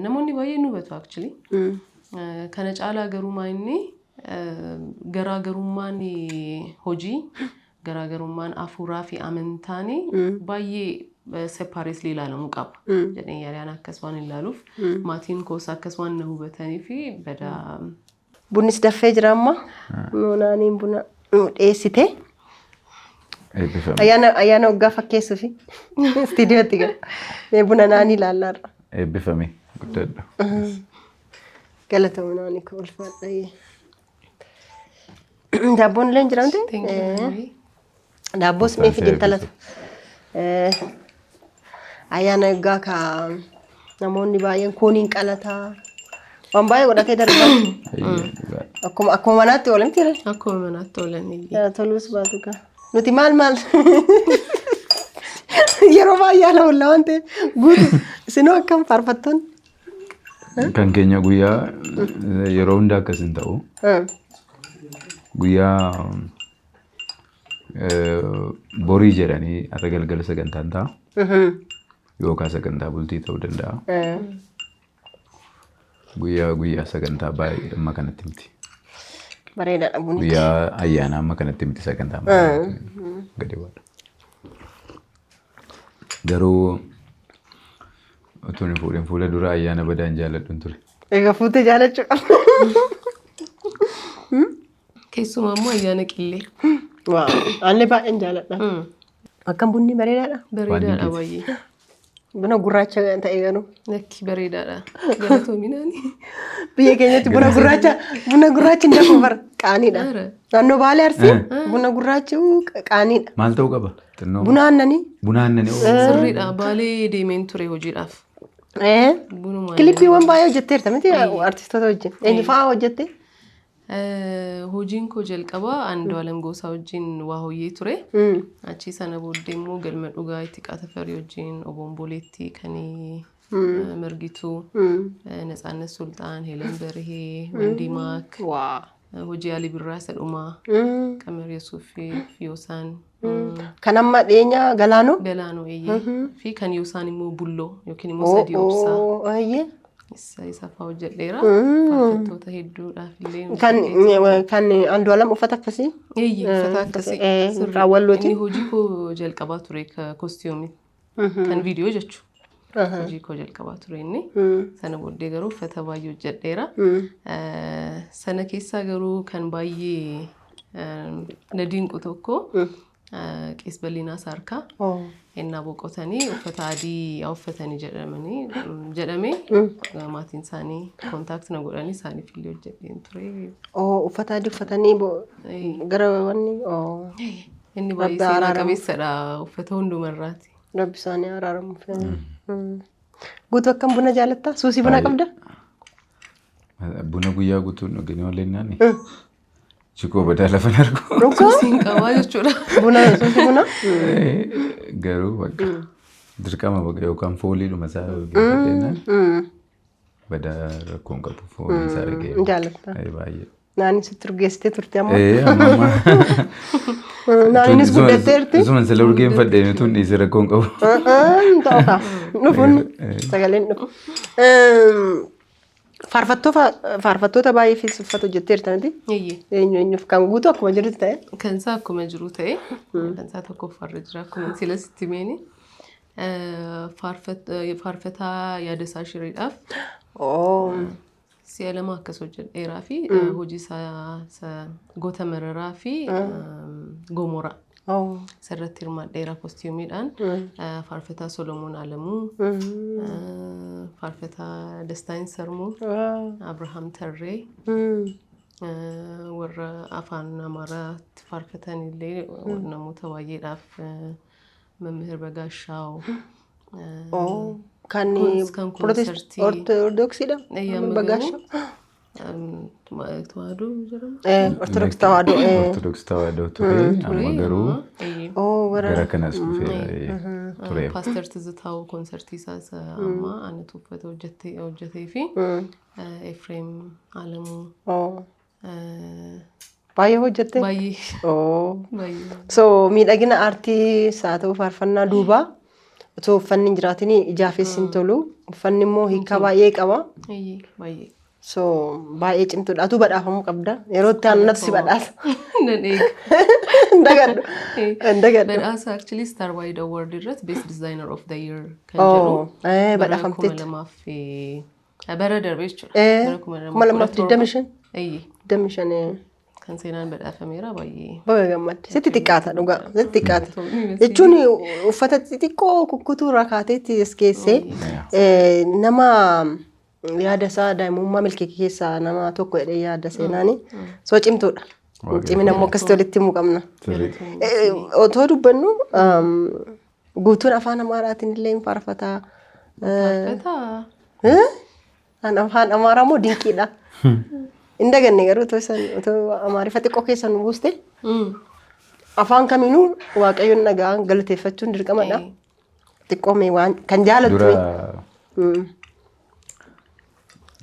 Namoonni baay'een nu hubatu actually. Kana caalaa garuu maa inni garaagarummaan hojii, garaagarummaan afuuraa fi amantaan baay'ee separately ilaalamuu qaba jedheen yaadaan akkas waan ilaaluuf, maatiin koos akkas waan na hubatanii fi badaa. Bunnis daffee jira amma. Naaniin buna nu dhiyeessite. Eebbifame. Ayyaana waggaa fakkeessuufi istiidiyootti gala. Mee buna naanii ilaallaarra. Eebbifame. Guddadhu. Galatoomuu naanii koo, ulfaadha. Daabboon illee hin jiramte? Thank you. Daabboos mee fidi intalatu. Ayyaana waggaa ka namoonni baay'een kooniin qalataa. Waan baay'ee godhatee darba. Akkuma manaatti oolan miti ree? Akkuma manaatti oolan. Toluus baatu gaa. Nuti maal maal yeroo baay'ee haala oolla waan ta'eef guutu isinoo akkam faarfattoonni? Kan keenya guyyaa yeroo hunda akkas hin ta'u. Guyyaa borii jedhanii har'a galgala sagantaan ta'a. Yookaan sagantaa bultii ta'uu danda'a. Guyyaa guyyaa sagantaa baay'ee amma kanatti miti. Bareedaadha bunni. Guyyaa ayyaanaa amma kanatti miti sagantaa amma kanatti gadi bu'aadha. Garuu utuu hin fuudhin fuula dura ayyaana badaan jaalladhuun ture. Egaa fuutee jaalachuu qabda. Keessumaa immoo ayyaana qillee. Waaw, anillee baay'een jaaladha. Akkam bunni bareedaadha. Bareedaadha baay'ee. Buna gurraacha ta'e garuu. Lakki, bareedaadha. Galatoominaani. Biyya keenyatti buna gurraachi hin dafu bara qaaniidha. Ara. Naannoo Baalee Arsii buna gurraachi qaaniidha. Maal ta'uu qaba? Xinnoo. Buna aannanii. Buna aannanii. Sirriidha. Baalee deemeen ture hojiidhaaf. Bunuma. Kilippiiwwan baay'ee hojjetteerta miti artistoota wajjin? Eenyu fa'aa hojjette? Hojiin koo jalqabaa Andu'aalem Goosaa wajjin waa hojii ture. Achii sana booddee immoo Galma Dhugaa itti Qaatafarii wajjin, Obomboleetti kan Margituu, Natsaannat Sulxaan, Helen Barhee, Wandii Maak, hojii Ali Birraa isa dhumaa, Qamar Yesuuf fi Yoosaan. Kan amma dhiyeenya Galaanoo? Galaanoo, eeyyee. Fi kan Yoosaan immoo Bulloo yookiin immoo Sadii Obsaa. Eeyyee. Isa fa'aa hojjedheera. Faarfattoota hedduudhaaf illee. Kan Andu'aalam uffata akkasii? Eeyyee, uffata akkasii. Sirrii. Raawwallooti. Inni hojii koo jalqabaa ture costume. Kan viidiyoo jechuudha. Hojii koo jalqabaa ture inni. Sana booddee garuu uffata baay'ee hojjedheera. Sana keessaa garuu kan baay'ee na dinqu tokko Qees Bal'inaa Saarkaa. Ennaa boqotanii uffata adii haa uffatanii jedhamanii jedhamee maatiin isaanii contact na godhanii isaaniif illee hojjedheen ture. Uffata adii uffatanii gara wanni. Inni baay'ee Rabbi seenaa araaramu. qabeessadha uffata hundumarraati. Rabbi isaanii araaramuuf. Guutuu, akkam buna jaalattaa? Suusii bunaa qabda? Buna guyyaa guutuun dhuganii ooleen naani. Chikoo badaa lafa hin argu. Dhugaa? Suusiin qabaa jechuudha. Buna, suusii bunaa? Garuu bakka dirqama bakka yookaan fooliidhuma isaa geeffadheenaan. Badaa rakkoon qabu fooliin isaa dhaga'ee. Jaalatta. Baay'ee. Naanni sitti urgeessitee turte amma. Amma amma. Naannis guddatteerti. Isuma sila urgeenfadhe tun dhiise rakkoon qabu. Ta'u kaa. Dhufuun sagaleen dhufu. Faarfattoota baay'ee uffata hojjetteerta miti? Eeyyee. Eenyu eenyuuf kan guutu akkuma jirutti ta'e. Kan isaa akkuma jiru ta'e, kan isaa tokkoffaarra jira akkuma sila sitti meeni. Faarfataa Yaadasaa Shiriidhaaf si'a lama akkas hojjedheeraa fi hojii isaa Goota Mararaa fi Gomoraa isarratti hirmaadheera kostiumiidhaan. Faarfataa Solomoon Alamuu, faarfataa Dastaan Sarmuu, Abrahaam Tarree, warra afaan Amaaraatti faarfatan illee namoota baay'eedhaaf, Mammihir Bagaashaaw. Kan Kan konsertii. Ortodoksiidha? Amma Bagaasha. Tawaahidoo jedhama. Ortodoks Tawaahidoo. Ortodoks Tawaahidoo ture, amma garuu Warra gara kanas dhufeera ture. Paaster Tizitaw konsertii isaas amma anatu uffata hojjetee fi Efreem Alamuu. Baay'ee hojjette? Baay'ee. Baay'ee. So miidhagina aartii haa ta'u faarfannaa duubaa otoo uffanni hin jiraatin ijaafis hin tolu. Uffanni immoo hiikaa baay'ee qaba. Baay'ee baay'ee. So baay'ee cimtuudha. Atuu badhaafamuu qabda. Yeroo itti aanu natti si badhaasa. Nan eega. Hin dagadhu. Hin dagadhu. Badhaasa actually Star Wide Award irratti Best Designer of the Year kan jedhu. Bara Badhaafamteetti. Bara darbe jechuudha. Bara 2025. Eeyyee. 25. Kan seenaan badhaafameera baay'ee. Baga gammadde. Sitti xiqqaata dhugaa. Sitti xiqqaata. Jechuun uffata xixiqqoo kukkutuu irraa kaateetti as geessee nama yaada isaa daa'imummaa milkii keessaa nama tokko jedhee yaada seenaani. So cimtuudha. Cimina immoo akkasitti walitti himuu qabna. Otoo dubbannu guutuun afaan Amaaraatiin illee hin faarfataa. Faarfataa. Afaan Amaaraa immoo dinqiidha. Hin daganne garuu otoo isaan otoo Amaariffa xiqqoo keessa nu buuste, afaan kamiinuu Waaqayyoon dhagaa galateeffachuun dirqamadha. Xiqqoo mee waan kan jaalattu. Dura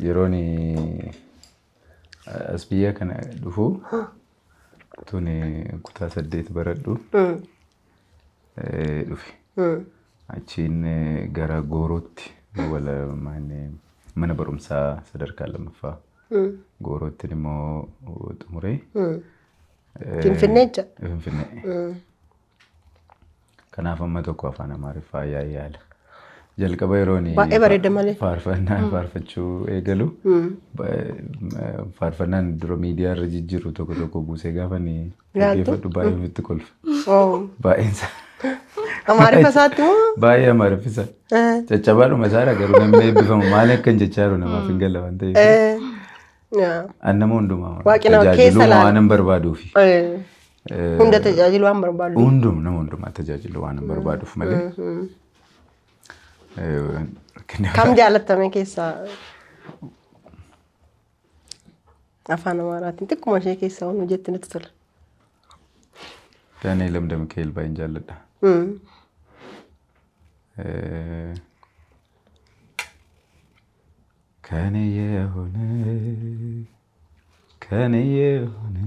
yeroon as biyya kana dhufu tuni kutaa 8 baradhu dhufe. Achiin gara Goorootti wala mana barumsaa sadarkaa lammaffaa Goorootti immoo xumuree. Finfinnee jecha. Finfinnee. Kanaaf amma tokko afaan Amaariffaa yaala. Jalqaba yeroon Baay'ee bareeda malee. Faarfannaa faarfachuu eegalu, faarfannaan dura miidiyaa irra jijjiiru tokko tokko buusee gaafa ni dhaggeeffadhu baay'ee ofitti kolfa. Baay'een isaa. Amaariffa isaatti moo? Baay'ee Amaariffisa. Caccabaadhuma isaadha garuu namni eebbifamu maal akka hin jechaa jiru namaaf hin gala waan ta'eef. An nama hundumaa Waaqni nama keessa tajaajiluu laala. waan hin barbaaduufi. Hunda tajaajilu waan barbaadu. Hundum nama hundumaa tajaajilu waan hin barbaaduuf malee. Kam jaalatame keessaa afaan Amaaraatiin xiqquma ishee keessaa waan hojjette natti tola. Daani'el Amda Mikaa'el baay'een jaalladha. ከኔ የሆነ ከኔ የሆነ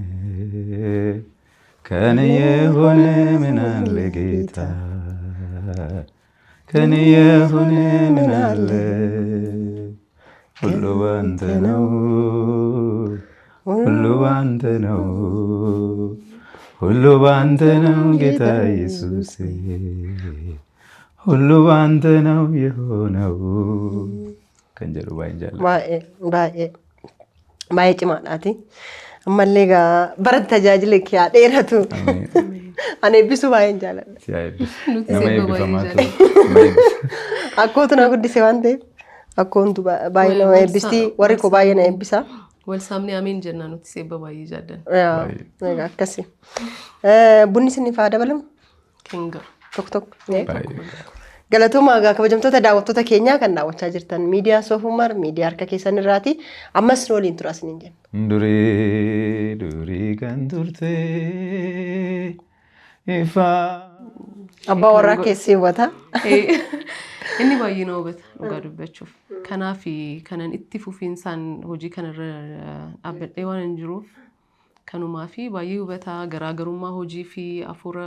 ከኔ የሆነ ምን አለ ጌታ፣ ከኔ የሆነ ምን አለ፣ ሁሉ ባንተ ነው፣ ሁሉ ባንተ ነው፣ ሁሉ ባንተ ነው ጌታ ኢየሱስ፣ ሁሉ ባንተ ነው የሆነው kan jedhu baay'een jaalladha. Baay'ee baay'ee baay'ee cimaadhaati. Ammallee egaa bara tajaajila kee haa dheeratu. Ani eebbisuu baay'een jaalladha. Si haa eebbisu. Nuti Nama sirba eebbifamaa baay'ee ta'u. Nama eebbisu. Akkootu na guddise waan ta'eef akkoontu baay'ee nama eebbisti. Warri koo baay'ee na eebbisa. Wal saamnee ameen jennaa, nuti sirba baay'ee jaallanna. Egaa akkasi. Bunni isiniif haa dabalamu? Kinga. Tokko tokko. Baay'ee. Galatooma egaa kabajamtoota daawwattoota keenyaa kan daawwachaa jirtan miidiyaa Soofumar miidiyaa harka keessan irraati. Ammas nu waliin tura isiniin jenna. Durii durii kan turte ifaa. Abbaa warraa keessi hubata. Inni baay'ee na hubata dhugaa dubbachuuf. Kanaaf kanan itti fufiinsaan hojii kanarra dhaabbadhee waan hin jiruuf, kanumaa fi baay'ee hubataa, garaagarummaa hojii fi hafuura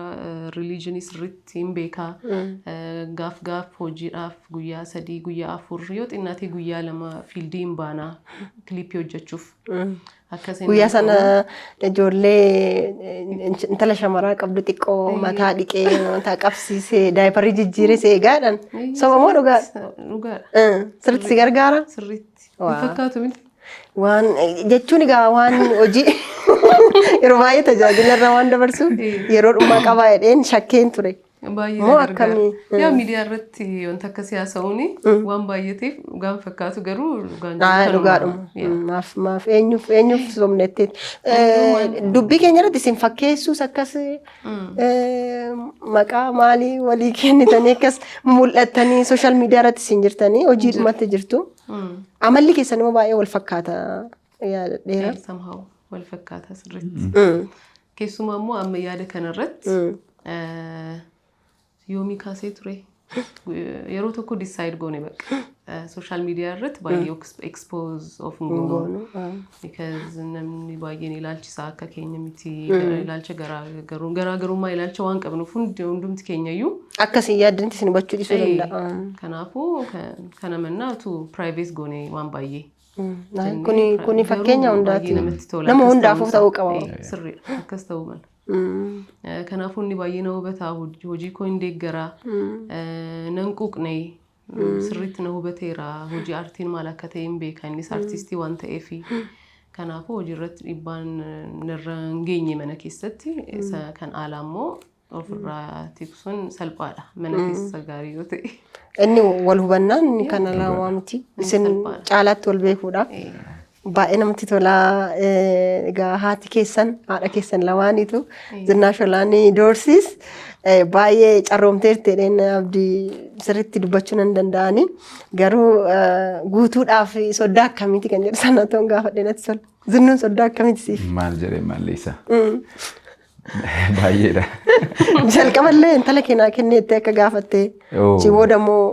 religion sirriitti hin beekaa. Gaaf gaaf hojiidhaaf guyyaa 3, guyyaa 4, yoo xinnaatee guyyaa 2 field hin baanaa clip hojjechuuf. Akkasiin. Guyyaa sana ijoollee intala shamaraa qabdu xiqqoo mataa dhiqee, mataa qabsiisee, diaper jijjiiree si eegaadhaan. Soba moo dhugaa? Dhugaadha. Sirriitti si gargaara? Sirriitti. Hin fakkaatu miti. Waan jechuun egaa waan hojii yeroo baay'ee tajaajila irra waan dabarsuuf yeroo dhumaa qabaa jedheen shakkeen ture. Baay'ee Moo na gargaara. akkamii? Yaa, miidiyaa irratti wanta akkasii haasa'uun waan baay'ateef dhugaan fakkaatu, garuu dhugaan jiru Ah, kanuma. dhugaadhuma. Yaa. Maaf eenyuuf eenyuuf sobnetteet. Dubbii keenya irratti isin fakkeessuus akkas maqaa maalii walii kennitanii akkas mul'attanii social media irratti isin jirtanii hojiidhumatti jirtu. Amalli keessan immoo baay'ee wal fakkaata yaadadheera. Somehow wal fakkaata sirriitti. Keessumaa immoo amma yaada kanarratti yoomii kaasee ture, yeroo tokko decide goone bakka social media irratti baay'ee expose of hin goonu. Because namni baay'een ilaalchisaa akka keenya miti, ilaalcha garaagarummaa ilaalcha waan qabnuuf hundumti keenya iyyuu. Akkasii yaaddanitti isin hubachuu dhiisuu danda'a. Kanaafuu kana mannaa tu private goone waan baay'ee. Kuni fakkeenya hundaati. Nama hundaafuu ta'uu qaba. Sirriidha, akkas ta'uu mala. Kanaafuu inni baay'ee na hubataa, hojii koo hin deeggaraa, nan quuqne, sirriitti na hubateera, hojii aartiin maal akka ta'e hin beeka, innis aartistii waan ta'eef. Kanaafuu hojii irratti dhiibbaan narra hin geenye mana keessatti. Isa kan alaa immoo ofirraa tiksuun salphaadha mana keessa gaarii yoo ta'e. Inni wal hubannaan kan alaa waa miti. Isin caalaatti wal beekuudha. Baay'ee namatti tolaa. Egaa haati keessan, haadha keessan lamaaniitu, Zinnaash Olaanii Doorsiis baay'ee carroomteerti jedheen abdii, sirriitti dubbachuu nan danda'ani. Garuu guutuudhaaf soddaa akkamiiti kan jedhu sana toon gaafadhee natti tola. Zinnuun soddaa akkamiiti siif? Maal jedhee maalleessa? Baay'eedha. Jalqaballee intala keenaa kenneettee akka gaafattee. Oh. Si booda immoo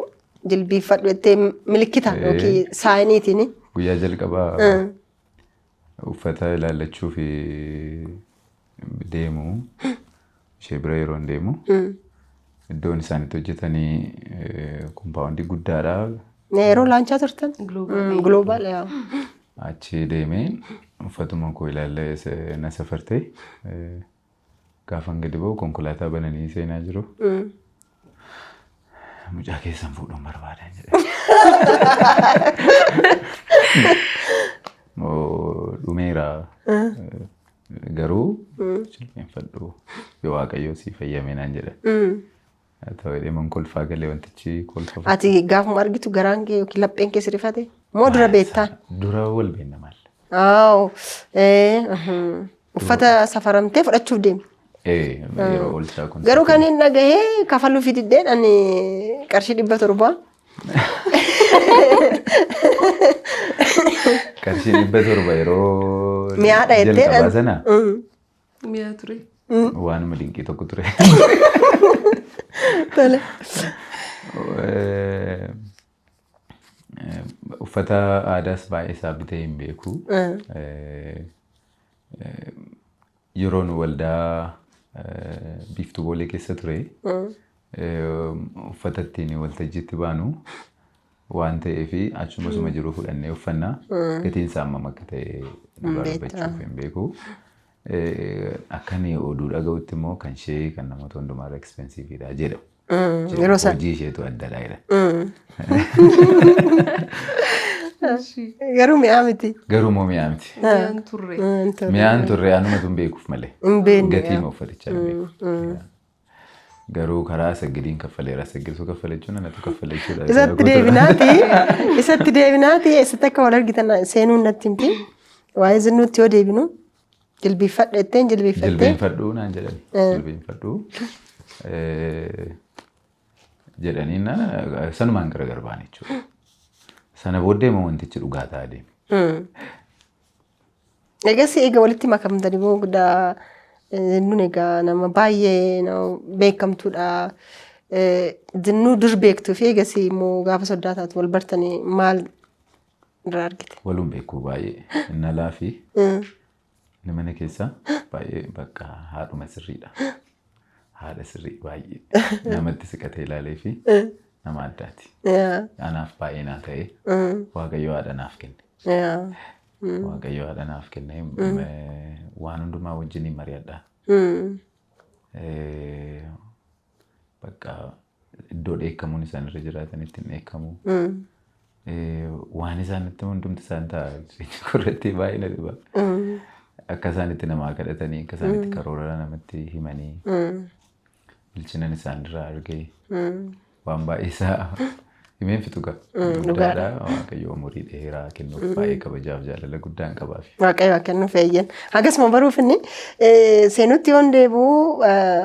jilbiiffadhu jettee milikkita yookiin signiitiin. Guyyaa jalqabaa uffata ilaallachuu fi deemu, ishee bira yeroo deemu, iddoon isaan itti hojjetanii compound guddaadha. Yeroo laanchaa turtan? Global. Global, yaa. Achi deemee uffatuma koo ilaallee na safartee, gaafan gadi ba'u konkolaataa bananii seenaa jiru. "Mucaa keessan fuudhuun barbaadan," jedhe. Oo, dhumeera. Garuu jilbeenfadhu, yoo Waaqayyo si fayyame naan jedhe. Haa ta'u jedhee man kolfaa galee, wantichi kolfa. Ati gaafuma argitu garaan kee yookiin lapheen kee si rifate? Moo dura beektaa? Dura wal beekna maal? Aaw, uffata safaramtee fudhachuuf deemi. Ee, yeroo oolchaa kun. Garuu kan hin dhagahee kafaluu fi diddeen ani qarshii 700. Qarshii 700 yeroo Mi'aadha jettee jalqabaa sana Mi'a ture. waanuma dinqii tokko ture. Tole. Uffata aadaas baay'ee isaa bitee hin beeku. Yeroo nu waldaa Biiftuu Boolee keessa ture, uffata ittiin waltajjiitti baanu waan ta'eef achuma suma jiru fudhannee uffannaa, gatiin isaa hammam akka ta'e dhugaa dubbachuuf hin beeku. Akka inni oduu dhaga'utti immoo kan ishee kan namoota hundumaarra expensiveiidha jedhamu. Yeroo sana. Hojii isheetu addadha jedha. Garuu mi'aa miti. Garuu immoo mi'aa miti. Mi'aan turre. Mi'aan turre, anumatu hin beekuuf malee. Hin beekne. Gatiin uffatichaa hin beeku. Garuu karaa saggidiin kaffaleera. Saggidtu kaffale jechuun anatu kaffale jechuudha. Isatti deebinaati, eessatti akka wal argitan seenuun natti himti. Waa'ee Zinnuutti yoo deebinu, jilbiiffadhu jetteen jilbiiffattee. Jilbeenfadhuu naan jedhani. Jilbeenfadhuu jedhanii sanumaan gargar ba'an jechuudha. Sana booddee immoo wantichi dhugaa ta'aa deeme. Egas eega walitti makamtanii booda Zinnuun egaa nama baay'ee nama beekamtuudha. Zinnuu dur beektuu fi egasii immoo gaafa soddaa taatu wal bartanii maal irraa argite? Waluun beekuu baay'ee. Innalaa fi inni mana keessaa baay'ee bakka haadhuma sirriidha. Haadha sirrii baay'ee namatti siqatee ilaalee fi nama addaati. Anaaf baay'ee naa ta'e, Waaqayyo haadha naaf kenne. Waaqayyo haadha naaf kenne, waan hundumaa wajjiniin mari'adha. Bakka iddoo dheekkamuun isaan irra jiraatanitti hin dheekkamu. Waan isaan itti hundumti isaan ta'a jireenya koo irratti baay'ee na dhiba. Akka isaan itti namaa kadhatanii, akka isaan itti karoora namatti himanii, bilchinan isaan irraa argee waan baay'ee isaa himeen fixu ga'a. Guddaadha. Waaqayyo umurii dheeraa kennuuf, baay'ee kabajaaf jaalala guddaan qabaaf. Waaqayyo haa kennuuf, eeyyan. Akkasuma baruuf inni seenutti yoon deebi'u,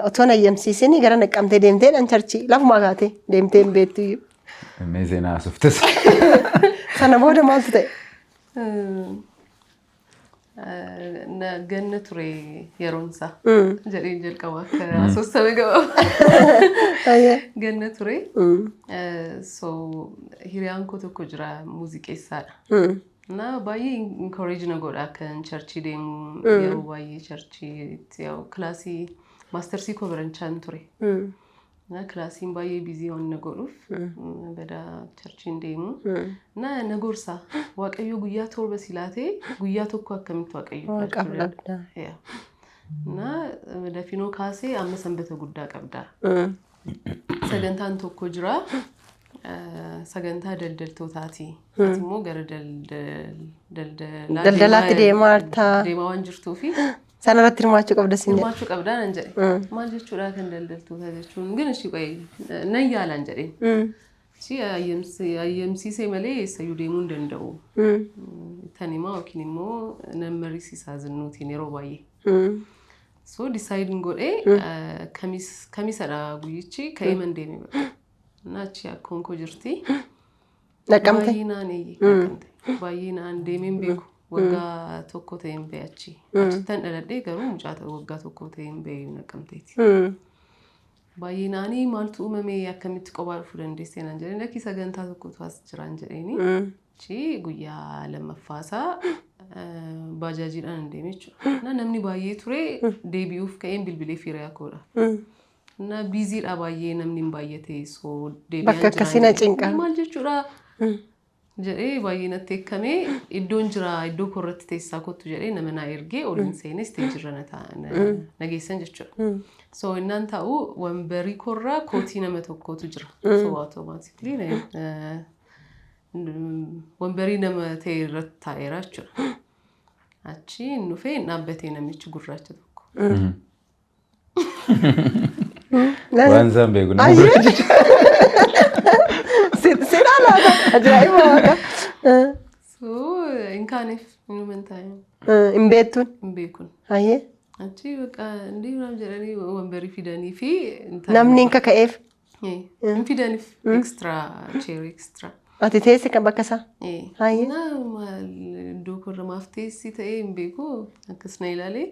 otoo hin ayyamsiisin gara Naqqamtee deemteedhaan church lafumaa kaatee deemtee hin beektu iyyuu. Mee seenaa haasoftes. Sana booda maaltu ta'e? Ganna ture yeroon isaa jedheen jalqaba akka asoosame gabaabaa. Ganna ture. So hiriyaan koo tokko jira, muuziqeessaadha. Na baay'ee encourage na godha akka church deemu. Yeroo baay'ee churchiitti yaa'u, class masters koo baranchaan ture. Na classiin baay'ee busy waan na godhuuf badaa churchiin deemu. Na na gorsa, Waaqayyo guyyaa 7 si laatee guyyaa tokko akkamitti Waaqayyo Waaqaaf dhabda. Na dafinoo kaasee amma sanbata guddaa qabda. Sagantaan tokko jira. Sagantaa daldaltootaati. Ati immoo gara daldalaa Daldalaatti deemaa jirta. Deemaa waan jirtuufi Sana irratti hirmaachuu qabda siin jedhe. Hirmaachuu qabdaa nan jedhe. Maal jechuudha kan daldaltoota jechuun? Gin ishii qo'ee nan yaalaan jedheen. Ishii ayyamsiisee malee eessayyuu deemuu hin danda'u. Tan himaa yookiin immoo nan mariisisaa Zinnuutiin yeroo baay'ee. So decide godhee kamisadha guyyichi ka'ee man deeme bakka. Na achi akkoon koo jirti. Naqqamte. Baay'ee naan, eeyyee, Naqamte. Baay'ee naan deemeen beeku. Waggaa tokko ta'een ba'e achi. Achittan dhaladhee garuu mucaa ta'e waggaa tokko ta'een ba'e Naqamteeti. Baay'ee naanii, maaltu uumame, akkamitti kophaa dhufuu dandeessee naan jedheen. Lakkii, sagantaa tokkotu as jiraan jedheeni. Achi guyyaa lammaffaasaa baajaajiidhaan hin deeme jechuudha. Na namni baay'ee ture, deebi'uuf ka'een bilbilee hiriyaa koodha. Na busydha baay'ee, namni hin baay'ate, so deebi'aan Bakka akkasii na jiraan cinqa. jedhee. Maal jechuudha jedhee baay'ee natti eekkamee, iddoon jira, iddoo korratti teessaa kottu jedhee nama naa ergee, oliin seenee stageirra na geessan jechuudha. So innaan taa'u wambarii korraa kootii nama tokkotu jira. So automatically wambarii nama ta'e irratti taa'eera jechuudha. Achi dhufee dhaabbatee namichi gurraacha tokko. Waan isaan beeku nama gurraacha. Sidhaa laata? Ajaa'iba waaqa. So hin kaaneef inuman taa'e. Hin beektuun. Hin beekun. Ayyee. Achi bakka indii naam jedhanii wambarii fidanii fi Namni hin kaka'eef. Hin fidaniif extra chair, extra. Ati teesse kan bakka isaa. Hayyee. Na maal iddoo korra maaf teessi ta'ee hin beeku, akkas na ilaalee,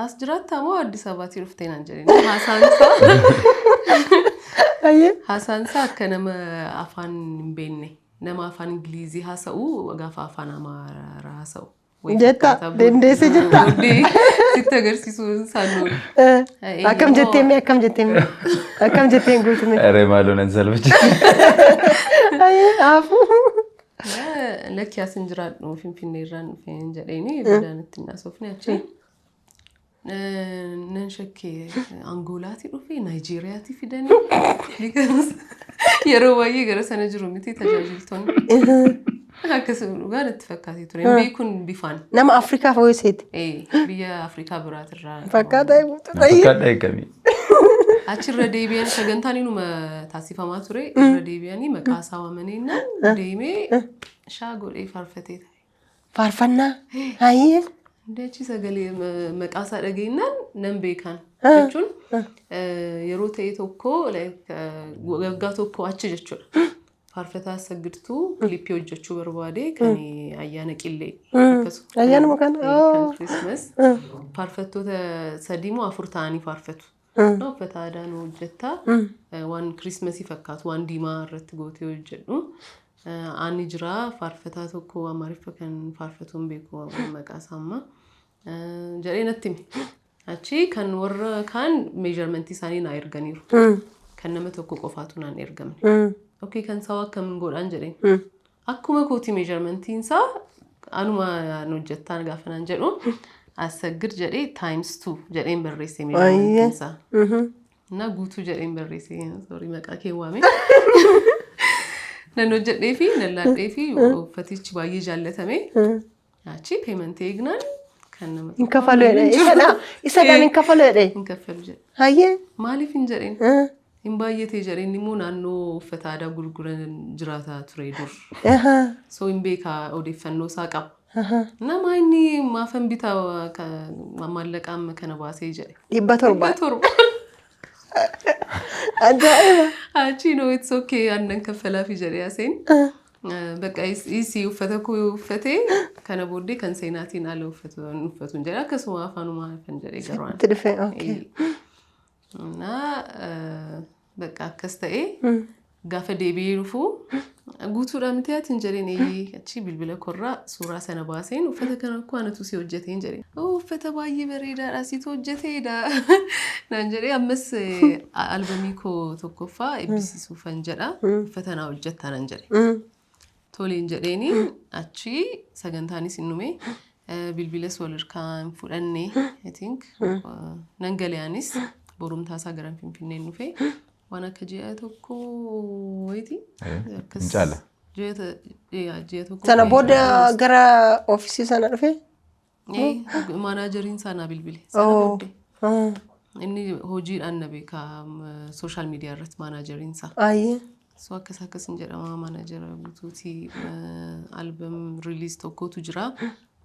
as jiraattaa moo Addis Ababaatii dhuftee naan jedheen. Haasaan isaa Ayyee. Haasaan isaa akka nama afaan hin beekne, nama afaan Ingilizii haasa'u gaafa afaan Amaaraa haasa'u. Wayii Jetta, fakkaata. Dandeessee jirta. Booddee sitti agarsiisuu isaan oolu. Akkam jettee mee, akkam jettee mee, akkam jetteen guutume? Aree maaloo, nan salphachise. Ayyee hafu. Lakki, as hin jiraadhu, Finfinnee irraan dhufeen jedheeni, boodaan itti hin haasofne achi. Nan shakkee, Angoolaatii dhufee, Naayijeeriyaatii fidanii, because yeroo baay'ee gara sana jiru miti tajaajiltoonni. Akkasuma dhugaa natti fakkaatee ture. Hin beekun bifaan. Nama Afrikaa fooyiseeti. Biyya Afrikaa biraatirraa. Fakkaata guutuu. Na fakkaadha eegamii. Achirra deebi'an, sagantaan inuma taasifamaa ture. Irra deebi'anii maqaa isaa waamaniinnaan deemee shaa godhee faarfatee ta'e. Faarfannaa. Ayyee. Achi sagalee maqaa isaa dhageenyaan nan beekan. Jechuun yeroo ta'e tokko, waggaa tokko achi jechuudha. Faarfataa Saggidtuu clip hojjechuu barbaade kan ayyaana qillee. Akkasuma. Ayyaanuma kana? Kan Christmas. Faarfattoota sadii moo afur ta'anii faarfatu. Uffata aadaa nu hojjettaa. Waan Christmasii fakkaatu waan diimaa irratti gootee hojjedhu. Ani jira, faarfataa tokko Amaariffa kan faarfatu hin beeku maqaa isaa amma. Jedhee natti hime. Achi kan warra kaan measurementii isaanii naa erganiiru. Kan nama tokko qofaatu naan ergamne. Okay, kan isaa akkamiin godhaan jedheen. Akkuma kooti measurementiin isaa anuma hojjettaan gaafa naan jedhu, Assaggid jedhee times two jedheen barreesse measurementiin isaa. Na Guutuu jedheen barreesse, sorry, maqaa kee waame. Nan hojjedhee fi nan laadhee fi uffatichi baay'ee jaallatame. Achi paymentii eegnaan kan nama Hin kafalu jedhe. Isadhaan hin kafalu jedhe. Hin kaffalu jedhe. Hayyee. Maaliif hin jedheen? Hin baay'atee jedheen. Immoo naannoo uffata aadaa gurguran jiraataa ture dur. So hin beekaa, odeeffannoo isaa qaba. Nama inni maafan bitaa maallaqa amma kana baasee jedhe. 700. 700. Ajaa'iba. Achi, "No, it's okay, aannan kaffalaafi," jedhee aseen. Bakka isii uffata koo uffatee kana booddee kan seenaatiin ala uffatu hin jedhe, akkasuma afaanumaa kan jedhee garuu. Itti dhufe, okay. Na bakka akkas ta'ee gaafa deebi'ee dhufu, "Guutuudha miti ati?" hin jedheen. "Eeyyee." Achi bilbila korraa suuraa sana baaseen, "Uffata kana akkoo anatu si hojjeteen," jedheen. "Uffata baay'ee bareedaadha, situ hojjeteedha," naan jedhee, "Ammas albamii koo tokkoffaa eebbisiisuufan jedha, uffata naa hojjettaa," naan jedhe. Toleen jedheeni. Achi sagantaanis hin dhume, bilbilas wal harkaa hin fudhanne, I think. Nan galee, anis borumtaa isaa gara Finfinneen dhufe, waan akka ji'a tokko wayiiti. Hin caala. Ji'a tokko. Sana booda gara oofisii sana dhufe? Manageriin isaa naa bilbile. Sana booddee. Inni hojiidhaan na beeka social media irratti, manageriin isaa. So akkas akkas hin jedhama, managera Guutuuti, album release tokkotu jira.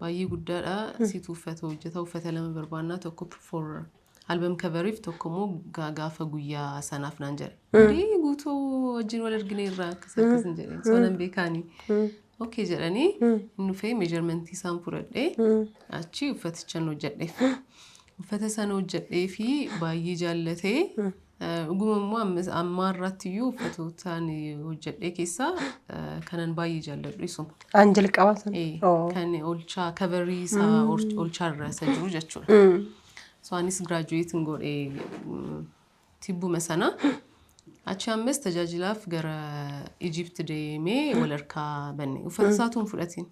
Baay'ee guddaadha. Situ uffata hojjeta, uffata lama barbaannaa, tokko for album coveriif, tokko immoo gaafa guyyaa sanaaf, naan jedhe. Indii Guutuu wajjin wal argine irraa akkas akkas hin jedheen. So nan beekaani. Okay jedhanii, inni dhufee measurementii isaan fudhadhee achi uffatichan hojjedheef. Uffata sana hojjedhee fi baay'ee jaallatee, dhuguma immoo ammaa irratti iyyuu uffatootaan hojjedhee keessaa kanan baay'ee jaalladhu isuma. An jalqaba sana. Kan olchaa coverii isaa olchaa irra isa jiru jechuudha. So anis graduate godhee tibbuma sana. Achi ammas tajaajilaaf gara Egypt deemee wal harkaa banne. Uffata isaatu hin fudhatin.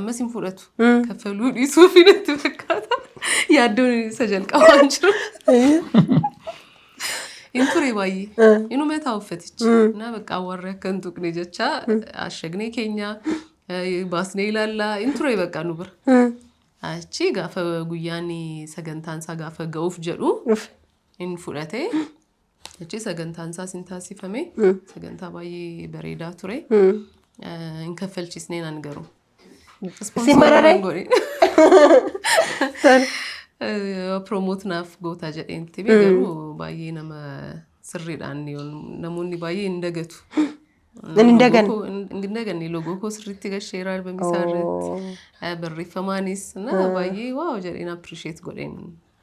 Ammas hin fudhatu. Kaffaluu dhiisuuf natti fakkaata. Yaaddoon isa jalqabaan jiru. Hin ture baay'ee. Inuma taa uffatichi. Na bakka warri akka hin tuqne jecha ashagnee keenya baasnee ilaallaa hin ture bakka nu bira. Achi gaafa guyyaan sagantaan isaa gaafa ga'uuf jedhu Dhufe. hin fudhate. Achi sagantaan isaas hin taasifame. Sagantaa baay'ee bareedaa ture. Hin kaffalchisnee naan garuu. Si mararee? Godhe. Promote naaf goota jedheen tibi, garuu baay'ee nama sirriidhaan namoonni baay'ee hin dagatu. Hin daganne. Hin daganne, logo koo sirriitti gasheera albamii isaa irratti. Barreeffamaanis na baay'ee wow jedheen appreciate godheen.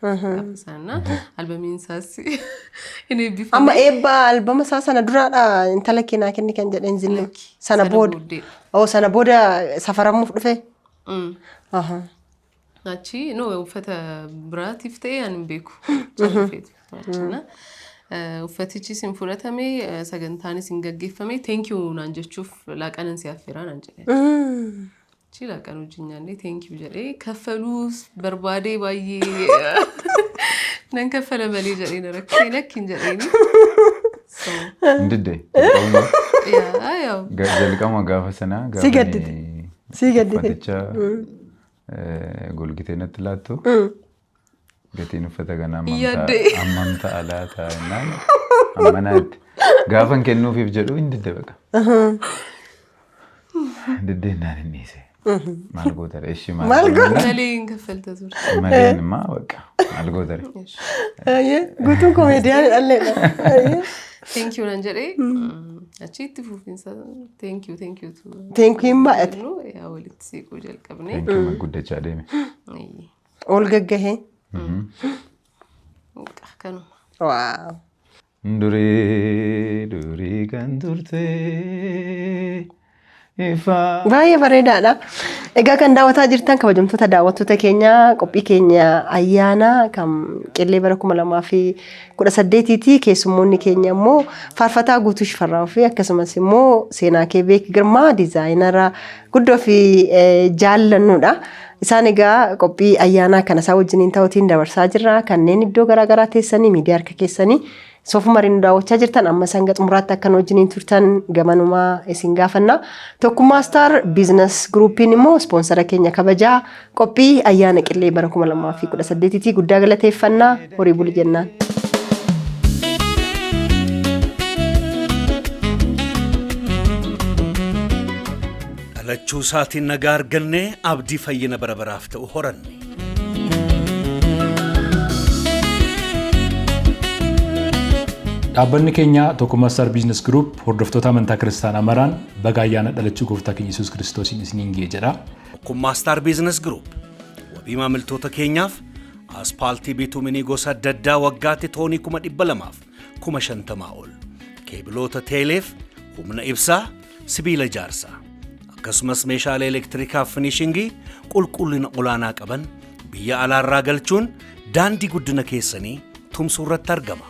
Gaafa sana albamiin isaas hin eebbifame. Amma eebba albama isaa sana duraadha intala kee naa kenni kan jedheen zinni. Sana booda. Booddeedha. Oh, sana booda safaramuuf dhufe? Mm. Aha. Achi no uffata biraatiif ta'e ani hin beeku. Achina uffatichis hin fudhatame, sagantaanis hin gaggeeffame, "Thank you" naan jechuuf laaqanan si affeeraa naan jedhe. Achi laaqan wajjin nyaannee "Thank you" jedhee, kaffaluus barbaadee baay'ee nan kaffala malee jedhee na rakkisee, lakki hin jedheeni. So Hin didde. Yaa yaw. Jalqaba gaafa sanaa Si gaafa gaddite. inni Si gaddite. uffaticha golgitee natti laattu, gatiin uffata kanaa hammam ta'a- Yaaddee. hammam ta'a laata jennaan, hammanaatti. Gaafa hin kennuufiif jedhu hin didde baqa. Diddeennaan hin dhiise. Maal gootare ishii? Maal goota? Malee hin kaffalta turte. Maleen immoo baqa maal gootare? Ayyee, guutuun komeediyaan dhalleedha. Ayyee. "Thank you" naan jedhee. Achi itti fufiinsa thank you, thank you to Thank you hin baay'ate. jennu yaa walitti siquu jalqabne. Thank you guddachaa deeme. Ol gaggahee. Kanuma. Wow. Durii durii kan turte ifaa. Baay'ee bareedaadha. Egaa kan daawwataa jirtan, kabajamtoota daawwattoota keenya, qophii keenya ayyaana kan qillee bara 2018ti. Keessummoonni keenya immoo faarfataa Guutuu Shifarraa fi akkasumas immoo Seenaa Keebeek Girmaa, diizaayinara guddoo fi jaallannudha. Isaan egaa qophii ayyaanaa kana isaa wajjiniin ta'uutiin dabarsaa jirra. Kanneen iddoo garaagaraa teessanii miidiyaa harka keessanii soofumariin nu daawwachaa jirtan, amma hanga xumuraatti akka nu wajjiniin turtan gamanumaa isin gaafanna. Tokkummaa Star Business Groupiin immoo ispoonsara keenya kabajaa qophii ayyaana qillee bara 2018 guddaa galateeffannaa, horii buli jennaan. Dhalachuu isaatiin nagaa argannee abdii fayyina bara baraaf ta'u horanne. Dhaabbanni keenya Tokkummaa Star Business Group hordoftoota amantaa kiristaanaa maraan baga ayyaana dhalachuu gooftaa keenya Yesuus Kiristoosiin isiniin ga'e jedha. Tokkummaa Star Business Group wabii maamiltoota keenyaaf aspaaltii bituminii gosa adda addaa waggaatti toonii 250,000 ol, keebiloota teeleef humna ibsaa, sibiila ijaarsaa, akkasumas meeshaalee elektirikaa finishingii qulqullina olaanaa qaban biyya alaarraa galchuun daandii guddina keessanii tumsuu irratti argama.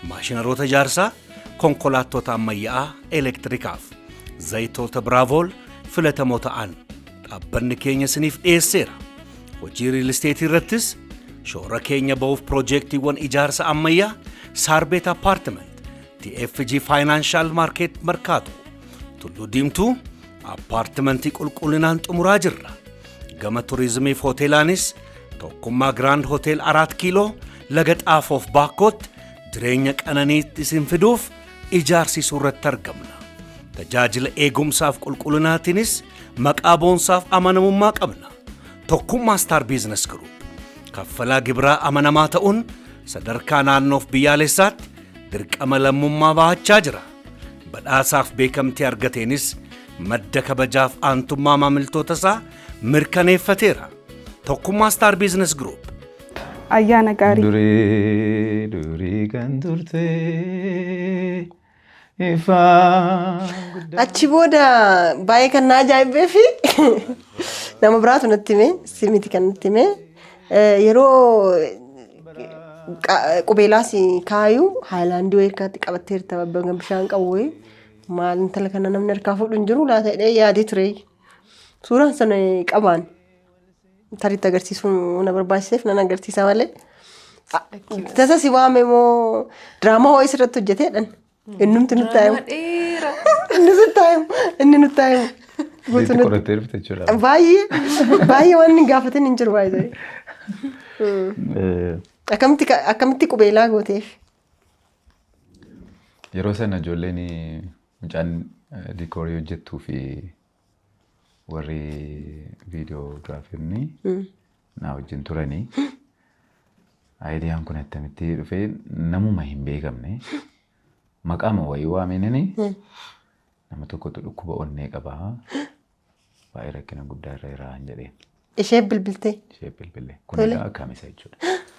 Maashinaroota ijaarsaa, konkolaattota ammayyaa'aa elektirikaaf zayitoota Biraavool filatamoo ta'an dhaabbanni keenya isiniif dhiyeesseera. Hojii real esteetii irrattis shoora keenya ba'uuf piroojeektiiwwan ijaarsa ammayyaa Saarbeet Apartment, TFG Financial Market Markaato, Tulluu Diimtuu appaartimentii qulqullinaan xumuraa jirra. Gama turizimiif hoteelaanis Tokkummaa Grand Hotel Araat Kiiloo, Laga Xaafoof Baakkootti jireenya qananiitti isin fiduuf ijaarsisuu irratti argamna. Tajaajila eegumsaaf qulqullinaatiinis maqaa boonsaaf amanamummaa qabna. Tokkummaa Star Business Group kaffalaa gibiraa amanamaa ta'uun sadarkaa naannoof biyyaalessaatti dirqama lammummaa bahachaa jira. Badhaasaaf beekamtii argateenis madda kabajaaf aantummaa maamiltoota isaa mirkaneeffateera. Tokkummaa Star Business Group. Ayyaana gaarii. Durii durii kan turte ifaa guddaa. Achi booda baay'ee kan na ajaa'ibee fi nama biraatu natti hime, si miti kan natti hime, yeroo qubeelaa si kaayu haayilaandii wayii harkaatti qabatteerta, babbagan bishaan qabu wayii, maal intala kana namni harkaa fuudhu hin jiru laata jedhee yaadee ture. Suuraan sana qabaan tariitti agarsiisuu na barbaachiseef nan agarsiisa malee. Tasa si waame moo diraamaa wayii sirratti hojjeteedhan? Innumti nutti haa himu. Dheeraa. Inni sitti haa himu. Inni nutti haa himu. Guutuu Itti qorattee dhufte jechuudha. Baay'ee baay'ee waan inni gaafatin hin jiru baay'ee. Akkamitti qubeelaa gooteef? Yeroo sana ijoolleen, mucaan diikoorii hojjettuu fi warri viidiyoogiraafiin na wajjin turanii, ideaan kun attamitti dhufee, namuma hin beekamne maqaama wayii waameenini, nama tokkotu dhukkuba onnee qabaa, baay'ee rakkina guddaa irra jira jedheen. Ishee bilbiltee. Ishee bilbilee. Kun egaa kamisa jechuudha.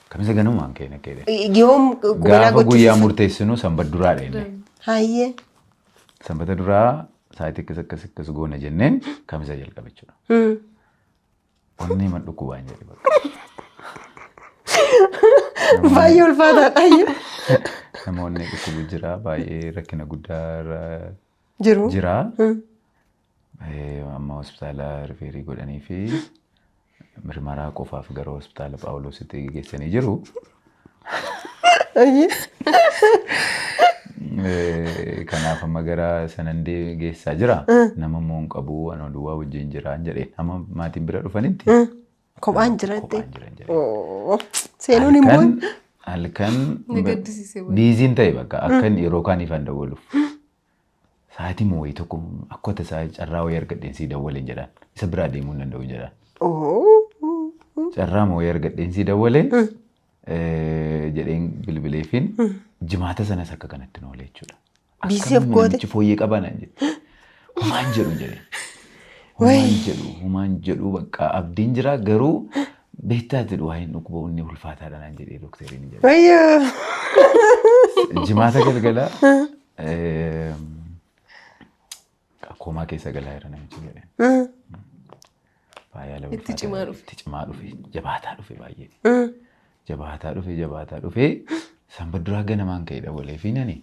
Kamisa ganamumaan ka'e na ka'e. Yoom qubeelaa Gaafa guyyaa gochuuf? murteessinu sanbata duraadha inni. Hayyee. Sanbata duraa sa'aatii akkas akkas akkas goona jenneen kamisa jalqabe jechuudha. Onnee man dhukkubaan jedhe bakka. Baay'ee ulfaataadha. Hayyee. Nama onnee dhukkubu jira, baay'ee rakkina guddaa irra Jiru. jira. Amma hospitaala refer godhanii fi mirmaraa qofaaf gara hospitaala Phaawulositti geessanii jiru. Hayyee. Kanaaf amma gara sanan geessaa jira. Nama immoo hin qabu, ana duwwaa wajjin jira jedheen. Amma maatiin bira dhufanitti Kophaan jira kophaan jettee. jiran jedheen. Oo. Seenuun hin Halkan boo'in. halkan Ni gaddisiise wayii. Busyn ta'e bakka akkan yeroo kaaniif an dawwaluuf. Sa'aatii moo wayii tokko akka tasaa carraa wayii argadheen sii dawwaleen jedhaan. Isa biraa deemuu hin danda'u jedhaan. Oo. Carraa moo wayii argadheen sii dawwaleen jedheen bilbileefiin, jimaata sanas akka kanatti noole jechuudha. Busy of Akkamiin goote. namichi fooyyee qabaa naan jette. Humaan jedhu jedheen. Humaan jedhu, humaan jedhu, bakka abdiin jira garuu beektaa jedhu, waa'een dhukkuba onnee ulfaataadha naan jedhee dookteriin jedhe. Wayyoo. Jimaata galgala koomaa keessa galaa jira namichi jedheen. Baay'ee haala Itti ulfaataa cimaa dhufe. Itti cimaa dhufe. Jabaataa dhufe baay'ee. Jabaataa dhufe, jabaataa dhufe. Sanbata duraa ganamaan ka'ee dabalee fi nani.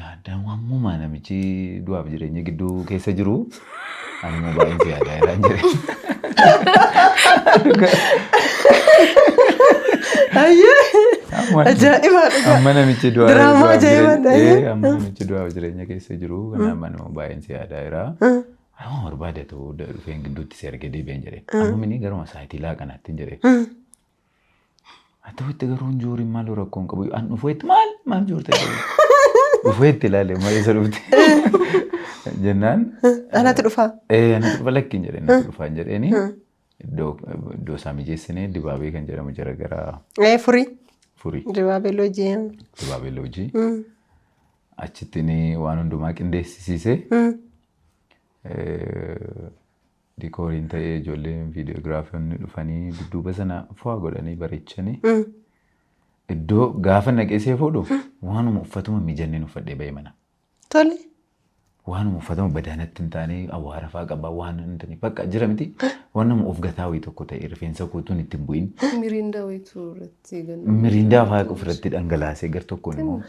Addaan ammumaa namichi du'aaf jireenya gidduu keessa jiru. Ani immoo baay'een si yaadaa jiraan jedhe. Ayyee. Ajaa'iba dhugaa. Amma namichi du'aaf Diraamaa du'aaf ajaa'ibaa ta'e. Amma namichi du'aaf jireenya keessa jiru. Kanaaf ani immoo baay'een si yaadaa jira. Amma barbaade ta'uu dhufeen gidduutti si argee deebi'een jedhe. Amma mini garuma saayitii laaqanaatti hin jedhe. Haa ta'utti garuu hin jooriin, maal rakkoon qabu. An dhufeetti maal maal joorte? Dhufeetti ilaale, maal isa dhufte? Jennaan. Anatu dhufaa. Anatu dhufa, lakkiin jedheen, natti dhufaa hin jedheeni. Iddoo isaa mijeessinee, Dibaabee kan jedhamu jira gara Furii. Furii. Dibaabee loojii. Dibaabee loojii. Achitti ni waan hundumaa qindeessisiisee. Diikooriin ta'ee, ijoolleen viidiyoogiraafionni dhufanii dudduuba sana fo'aa godhanii bareechanii. Iddoo gaafa naqee fuudhu waanuma uffatuma mijanneen uffadhee ba'e mana. Tole. Waanuma uffatuma badaanatti hin taane, awwaara fa'aa qaba waan hin taane, bakka jira miti, waan nama of gataa wayii tokko ta'e, rifeensa kootuun itti hin bu'in. Miriindaa wayituu irratti ganna. Miriindaa fa'aa ofirratti dhangalaasee, gar tokkoon immoo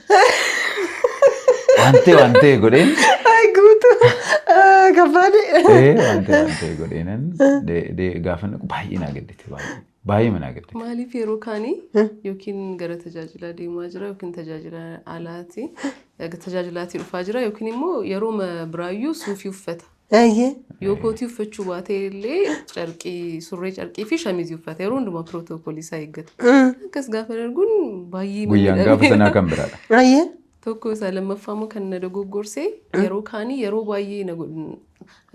waan ta'e waan ta'e godheen. Ay, guutuu. Kabbaadhe. Waan ta'e godheenan gaafa naqu baay'ee naa gaddite, baay'ee baay'ee naa gaddite. Maaliif yeroo kaanii yookiin gara tajaajilaa deemaa jira yookiin tajaajila alaati tajaajilaatii dhufaa jira yookiin immoo yeroo biraayyuu suufii uffata. Yoo kootii uffachuu baate illee carqii, surree carqii fi shamizii uffata. Yeroo hundumaa pirootokoolii isaa eeggata. Akkas gaafa darguun baay'ee Guyyaan gaafa sanaa kan biraadha. Tokko isaa, lammaffaa immoo kan na dogoggorsee, yeroo kaanii yeroo baay'ee na godhu,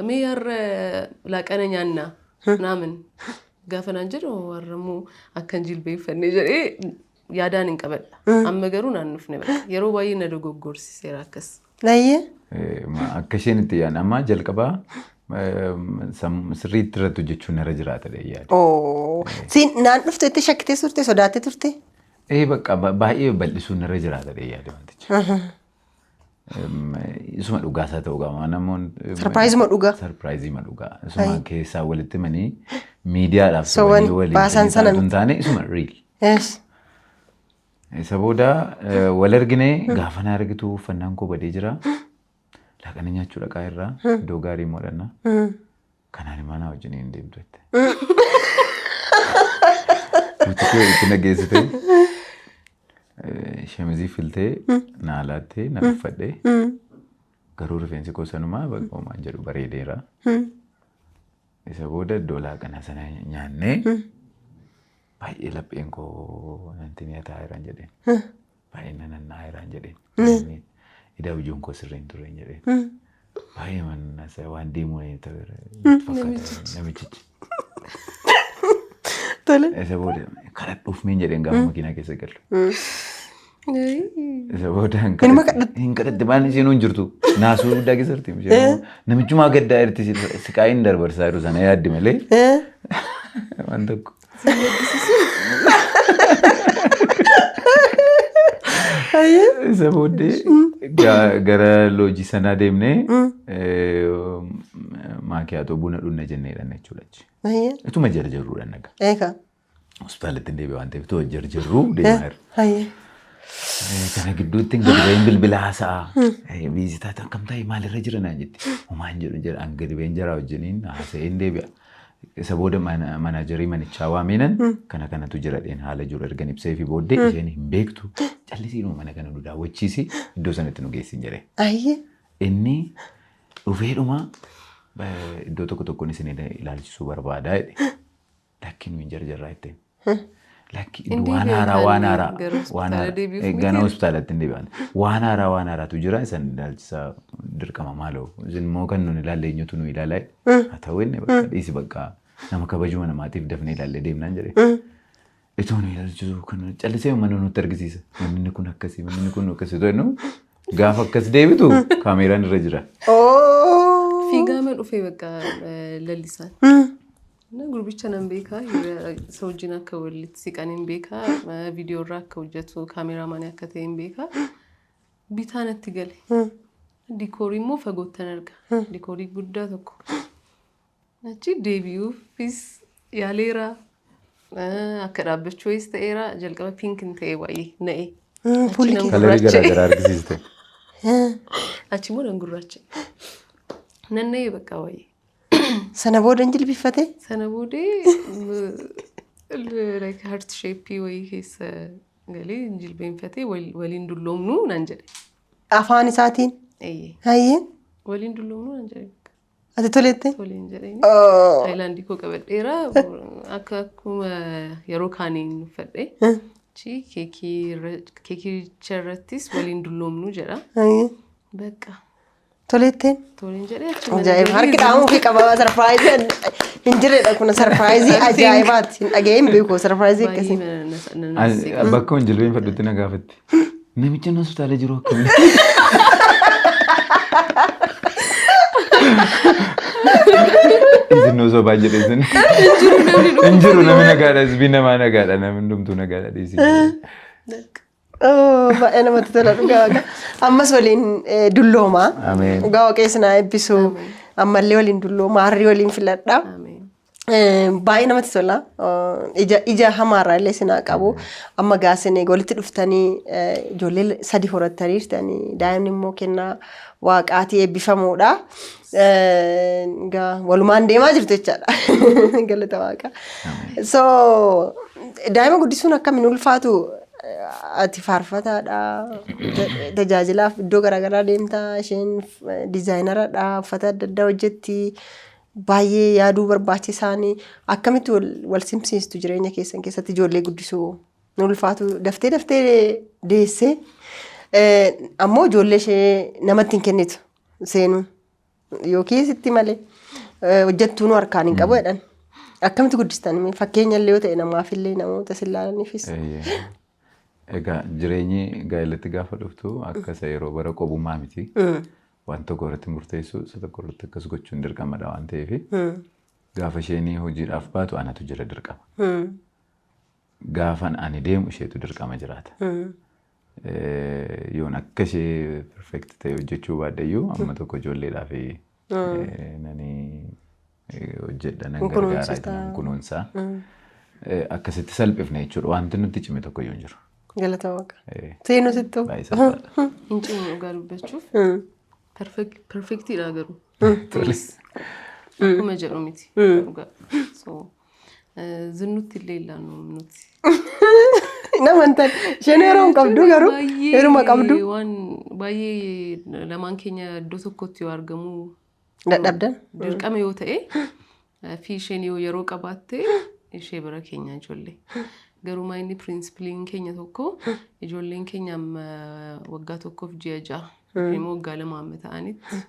mee har'a laaqana nyaannaa naamin gaafa naan jedhu, warra immoo akkan jilbeeffannee jedhee yaadaan hin qabadha. Amma garuu naan dhufne, bakka yeroo baay'ee na dogoggorsiseera akkas. Akka isheen itti yaadne, amma jalqabaa sirriitti irratti hojjechuun irra jiraata yaada. Oo. Siin naan dhufte itti shakkitee turte, sodaattee turte? Ee, bakka baay'ee bal'isuun irra jiraata yaada wanticha. Isuma dhugaasaa ta'uu qaba. Namoonni Sarpiraayizuma dhugaa. Sarpiraayizima dhugaa. Isuma keessaa walitti himanii miidiyaadhaaf Soban sobanii waliin baasan sana hin taane, isuma real. Isa booda wal argine, gaafa na argitu uffannaan koo badee jira. Laaqana nyaachuu dhaqaa irraa iddoo gaarii moodhanna. Kanaan immoo na wajjin hin deemtu jette. Butikii walitti na geessite. Shamizii filtee naa laattee, na uffadhee. Garuu rifeensi koo sanumaa bakka homaan jedhu bareedeera. Isa booda iddoo laaqana sana nyaannee, baay'ee lapheen koo nanti ni taa'eera jiran jedheen. Baay'ee na nanna'aa jiran jedheen. Ida hojii koo sirrii hin turre jedheen. Baay'ee manna waan deemuu fakkaata namichichi. Tole. Isa booda kadhadhuuf miin jedheen gaafa makiinaa keessa galu. Isa booda hin Inuma kadhatte. Hin kadhatte, maal isheen hin jirtu. Naasuu guddaa keessa jirti. Namichumaa gaddaa jirti, siqaa'iin darbarsaa jiru sana yaaddi malee waan tokko. Isa booddee gara loojii sanaa deemnee maakiyaatoo buna dhunna jenneedhaan jechuudha. Ituma jarjarruudhaan nagaa. Eegaa. Hospitaalatti hin deebi'e waan ta'eef ituma jarjarruu deemaa jira. Kana gidduutti gadi ba'een bilbila haasa'a. Busy taate, akkam ta'e, maalirra jira naan jetti. Homaan jedhu jira, an gadi ba'een jara wajjiniin haasa'een deebi'a. Isa booda manaajarii manichaa waameenan, kana kanatu jira dheen, haala jiru ergan ibsee fi booddee, isheen hin beektu, callisiinuma mana kana nu daawwachiisi, iddoo sanatti nu geessin jedhee. Inni dhufeedhuma, iddoo tokko tokkoon isin ilaalchisuu barbaadaa jedhe. Lakki, nu hin jarjarraa jetteen. Lakki, waan haaraa, waan haaraa, waan haaraa gana hospitaalatti hin deebi'an. Waan haaraa, waan haaraatu jira, isan ilaalchisaa dirqama, maaloo. Isin immoo kan nun ilaalle eenyutu nu ilaalaa? Haa ta'u, inni bakka dhiisi, bakka nama kabajuma namaatiif dafnee ilaallee deemnaan jedhe. Itoo nu ilaalchisu kan callisee mana nutti argisiisa. Manni kun akkasii, manni kun akkasii otoo jennu gaafa akkas deebitu kaameeraan irra jira. Oh. Fiigaama dhufee bakka lallisaan. Na gurbicha nan beekaa, isa wajjin akka walitti siqan hin beekaa, viidiyoo irraa akka hojjetu, kaameraamaanii akka ta'e hin beekaa. Bitaa natti gale. Diikoorii immoo fagoottan arga. Diikoorii guddaa tokko. Achi deebi'uufis yaaleera. Akka dhaabbachuu wayis ta'eera. Jalqaba pink hin ta'e baay'ee na'e. Fuulli Achi nan Kalarii gurraacha'e. garaagaraa argisiiste. Achi immoo nan gurraacha'e. Nan na'e bakka baay'ee. Sana booda hin jilbifate? Sana boodee like heart shape wayii keessa galee jilbeenfatee "Waliin dulloomnu" naan jedhe. Afaan isaatiin? Eeyyee. Hayyee. "Waliin dulloomnu" naan jedhe. Ati toleette? Toleen jedheen. Oh. Haayilaandii koo qabadheera. Akka akkuma yeroo kaaniin uffadhe. Achi keekicha irrattis "Waliin dulloomnu" jedha. Hayyee. Bakka Toleetteen? toleen jedhee achi mana Ajaa'iba! galee. Harki dhahamuu fi qaba, surprise hin jirredha kun, surprise ajaa'ibaati. Hin dhaga'een beeku surprise akkasii. Baay'ee na naasise. Bakka hin jilbeenfadhutti na gaafatti. "Namichi inni hospitaala jiru akkamii?" Isin osoo baay'ee jedhe isin. Hin jiru, namni nagaadha, isbii namaa nagaadha, namni hundumtuu nagaadha, dhiisii. Oh, baay'ee namatti tola dhugaa Waaqa. Ammas waliin dullooma. Ameen. Dhugaa Waaqayyo naa eebbisu. Ammallee waliin dullooma. Harrii waliin filadha. Ameen. Baay'ee namatti tola. Ija hamaarraa illee sinaa qabu. Amma gaasin walitti dhuftanii ijoollee sadi horattanii jirtanii, daa'imni immoo kennaa waaqaatii eebbifamuudha. Egaa walumaan deemaa jirtu jechaadha. Galata Waaqa. So daa'ima guddisuun akkamiin ulfaatu? Ati faarfataadha. Tajaajilaaf iddoo garaagaraa deemta. Isheen dizaayineradha. Uffata adda addaa hojjetti. Baay'ee yaaduu barbaachisaanii akkamitti wal simsiistu jireenya keessan keessatti? Ijoollee guddisuu nu ulfaatu, daftee daftee deessee ammoo ijoollee ishee namatti hin kennitu seenuu yookiin sitti malee hojjettuu nu harkaan hin qabu jedhan. Akkamitti guddistan? Fakkeenya illee yoo ta'e namaafillee, namoota sin laalaniifis. Eeyyee. Egaa jireenyi gaa'elatti gaafa dhuftu akka isa yeroo bara qobummaa miti. Waan tokko irratti murteessu, isa tokko irratti akkas gochuun dirqamadha waan ta'eef, gaafa isheen hojiidhaaf baatu anatu jira dirqama. Gaafan ani deemu isheetu dirqama jiraata. Yoon akka ishee perfect ta'e hojjechuu baadheyyuu amma tokko ijoolleedhaaf nani hojjedha, nan gargaaraa, Kunuunsita. nan kunuunsaa. Akkasitti salphifne jechuudha. Wanti nutti cime tokko iyyuu hin jiru. Galata Waaqa. Seenuu sittuu. Baay'ee salphaadha. Hin cimu dhugaa dubbachuuf. Perfectiidha garuu. Akkuma jedhu miti. Dhugaa. So zinnutti illee ilaallu nuti. Nama hin isheen yeroo hin qabdu garuu yeruma qabdu. Waan baay'ee lamaan keenya iddoo tokkotti yoo argamu Dadhabdan. dirqama yoo ta'e fi isheen yoo yeroo qabaatte ishee bira keenya ijoollee. Garuu maa inni principleiin keenya tokko, ijoolleen keenya amma waggaa 1 fi ji'a 6 immoo waggaa 2 amma ta'anitti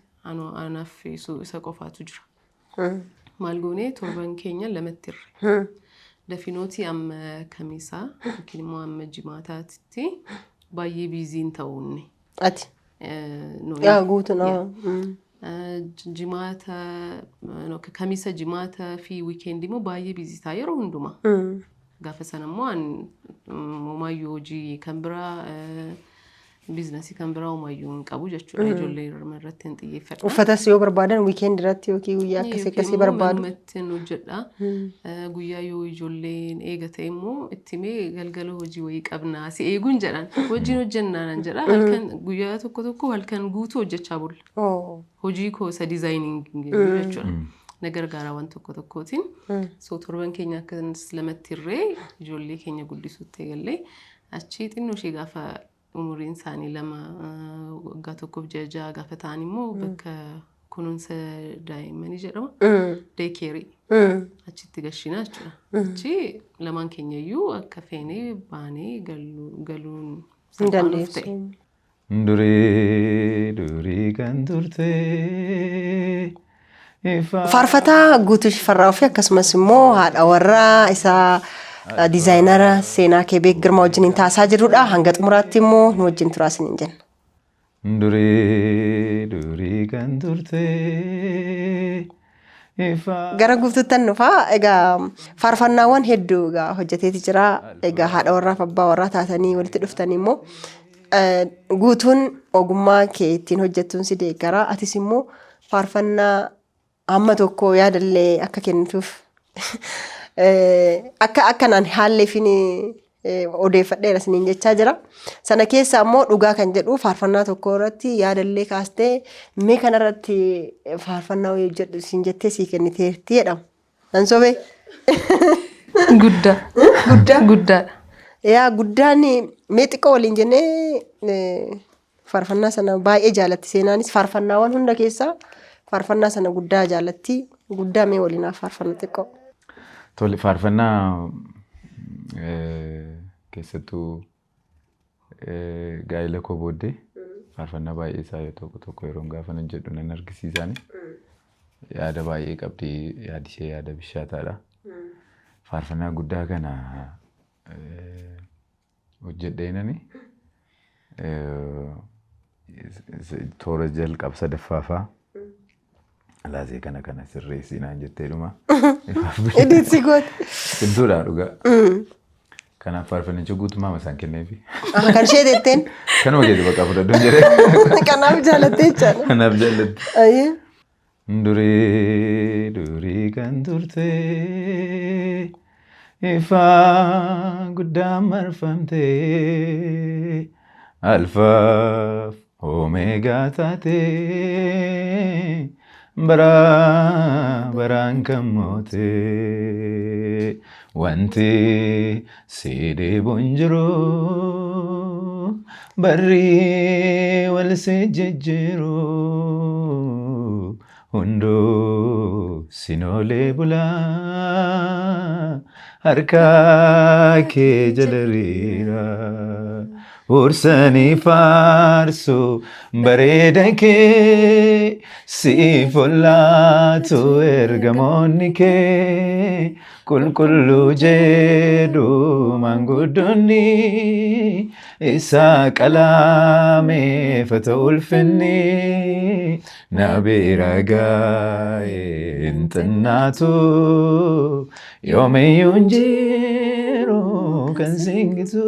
anaaf isa qofaatu jira. Maal goonee torban keenya lamatti hirre. Dafinooti amma kamisaa yookiin immoo amma jimaataatti baay'ee busyn ta'uunni. Ati. Yaa guutuun. Jimaata, kamisa, jimaata fi weekend immoo baay'ee busy ta'a yeroo hundumaa. Gaafa sana immoo homaayyuu hojii kan biraa, business kan biraa homaayyuu hin qabu jechuudha. Ijoollee irratti hin xiyyeeffadha. Uffatas yoo barbaadan weekend irratti yookiin guyyaa akkasii akkasii barbaadu. Manumatti hin hojjedha. Guyyaa yoo ijoolleen eega ta'e immoo itti himee, "Galgala hojii wayii qabnaa, si eeguun" jedhan. "Hojiin hojjennaa" nan jedha. Halkan guyyaa tokko tokko halkan guutuu hojjechaa bulla. Hojii koo isa designing jechuudha. Na gargaara waan tokko tokkootiin. So torban keenya akkas lamatti hirree ijoollee keenya guddisuutti eegallee, achii xinnoo ishee gaafa umuriin isaanii 2, waggaa 1 fi ji'a 6 gaafa ta'an immoo bakka kunuunsa daa'immanii jedhama. Daycare. Achitti gashinaa jechuudha. Achi lamaan keenya iyyuu akka feenee baanee galuun Hin salphaa nuuf ta'e. dandeessu. Durii durii kan turte ifaa. Faarfataa Guutuu Shifarraa fi akkasumas immoo haadha warraa isaa Diizaayinara Seenaa Keebeek Girmaa wajjiniin taasisaa jirrudha. Hanga xumuraatti immoo nu wajjin turaa isiniin jenna. Durii durii kan turte ifa. Gara guutuuttan dhufaa. Egaa faarfannaawwan hedduu egaa hojjeteeti jira. Egaa haadha warraaf abbaa warraa taatanii walitti dhuftanii immoo guutuun ogummaa kee ittiin hojjettuun si deeggara. Atis immoo faarfannaa hamma tokko yaadallee akka kennituuf akka akkanaan haalleefin odeeffadheera isiniin jechaa jira. Sana keessa immoo dhugaa kan jedhu faarfannaa tokko irratti yaadallee kaastee mee kanarratti faarfannaa wayii hojjedhu siin jettee sii kenniteerti jedhama. Nan sobee? Guddaa. Guddaa? Guddaadha. Yaa guddaan mee xiqqoo waliin jennee faarfannaa sana baay'ee jaalatti seenaanis faarfannaawwan hunda keessaa faarfannaa sana guddaa jaalatti. Guddaa mee waliin haa faarfannu xiqqoo. Tole, faarfannaa keessattuu gaa'ela koo booddee faarfannaa baay'ee isaa yoo tokko tokko yeroon gaafa nan jedhu nan argisiisaani. Yaada baay'ee qabdi, yaadi ishee yaada bishaataadha. Faarfannaa guddaa kana hojjedheenani toora jalqaba sadaffaa fa'aa laasee kana kana sirreessii naan jetteedhuma. Edit si goote. Cimtuudha dhugaa. Kanaaf faarfannicha guutummaa isaan kenneefi. Ah, kan ishee jetteen. Kanuma keessa bakka fudhadhuun jedhee. Kanaaf jaalattee jechaadha. Kanaaf jaallatti. Ayyee. Durii durii kan turte ifa guddaan marfamte alfaaf omeegaa taate bara baraan kan moote wanti si dhibu hin jiru barri wal si jijjiiru hunduu sinoolee bulaa harka kee jala riira ursanii faarsu bareeda kee siif ollaatu ergamoonni kee qulqulluu jedhu maanguddoonni isa qalaameef ta'u ulfinni na bira gaa'een xinnaatu yoomiyyuu hin jiru kan singitu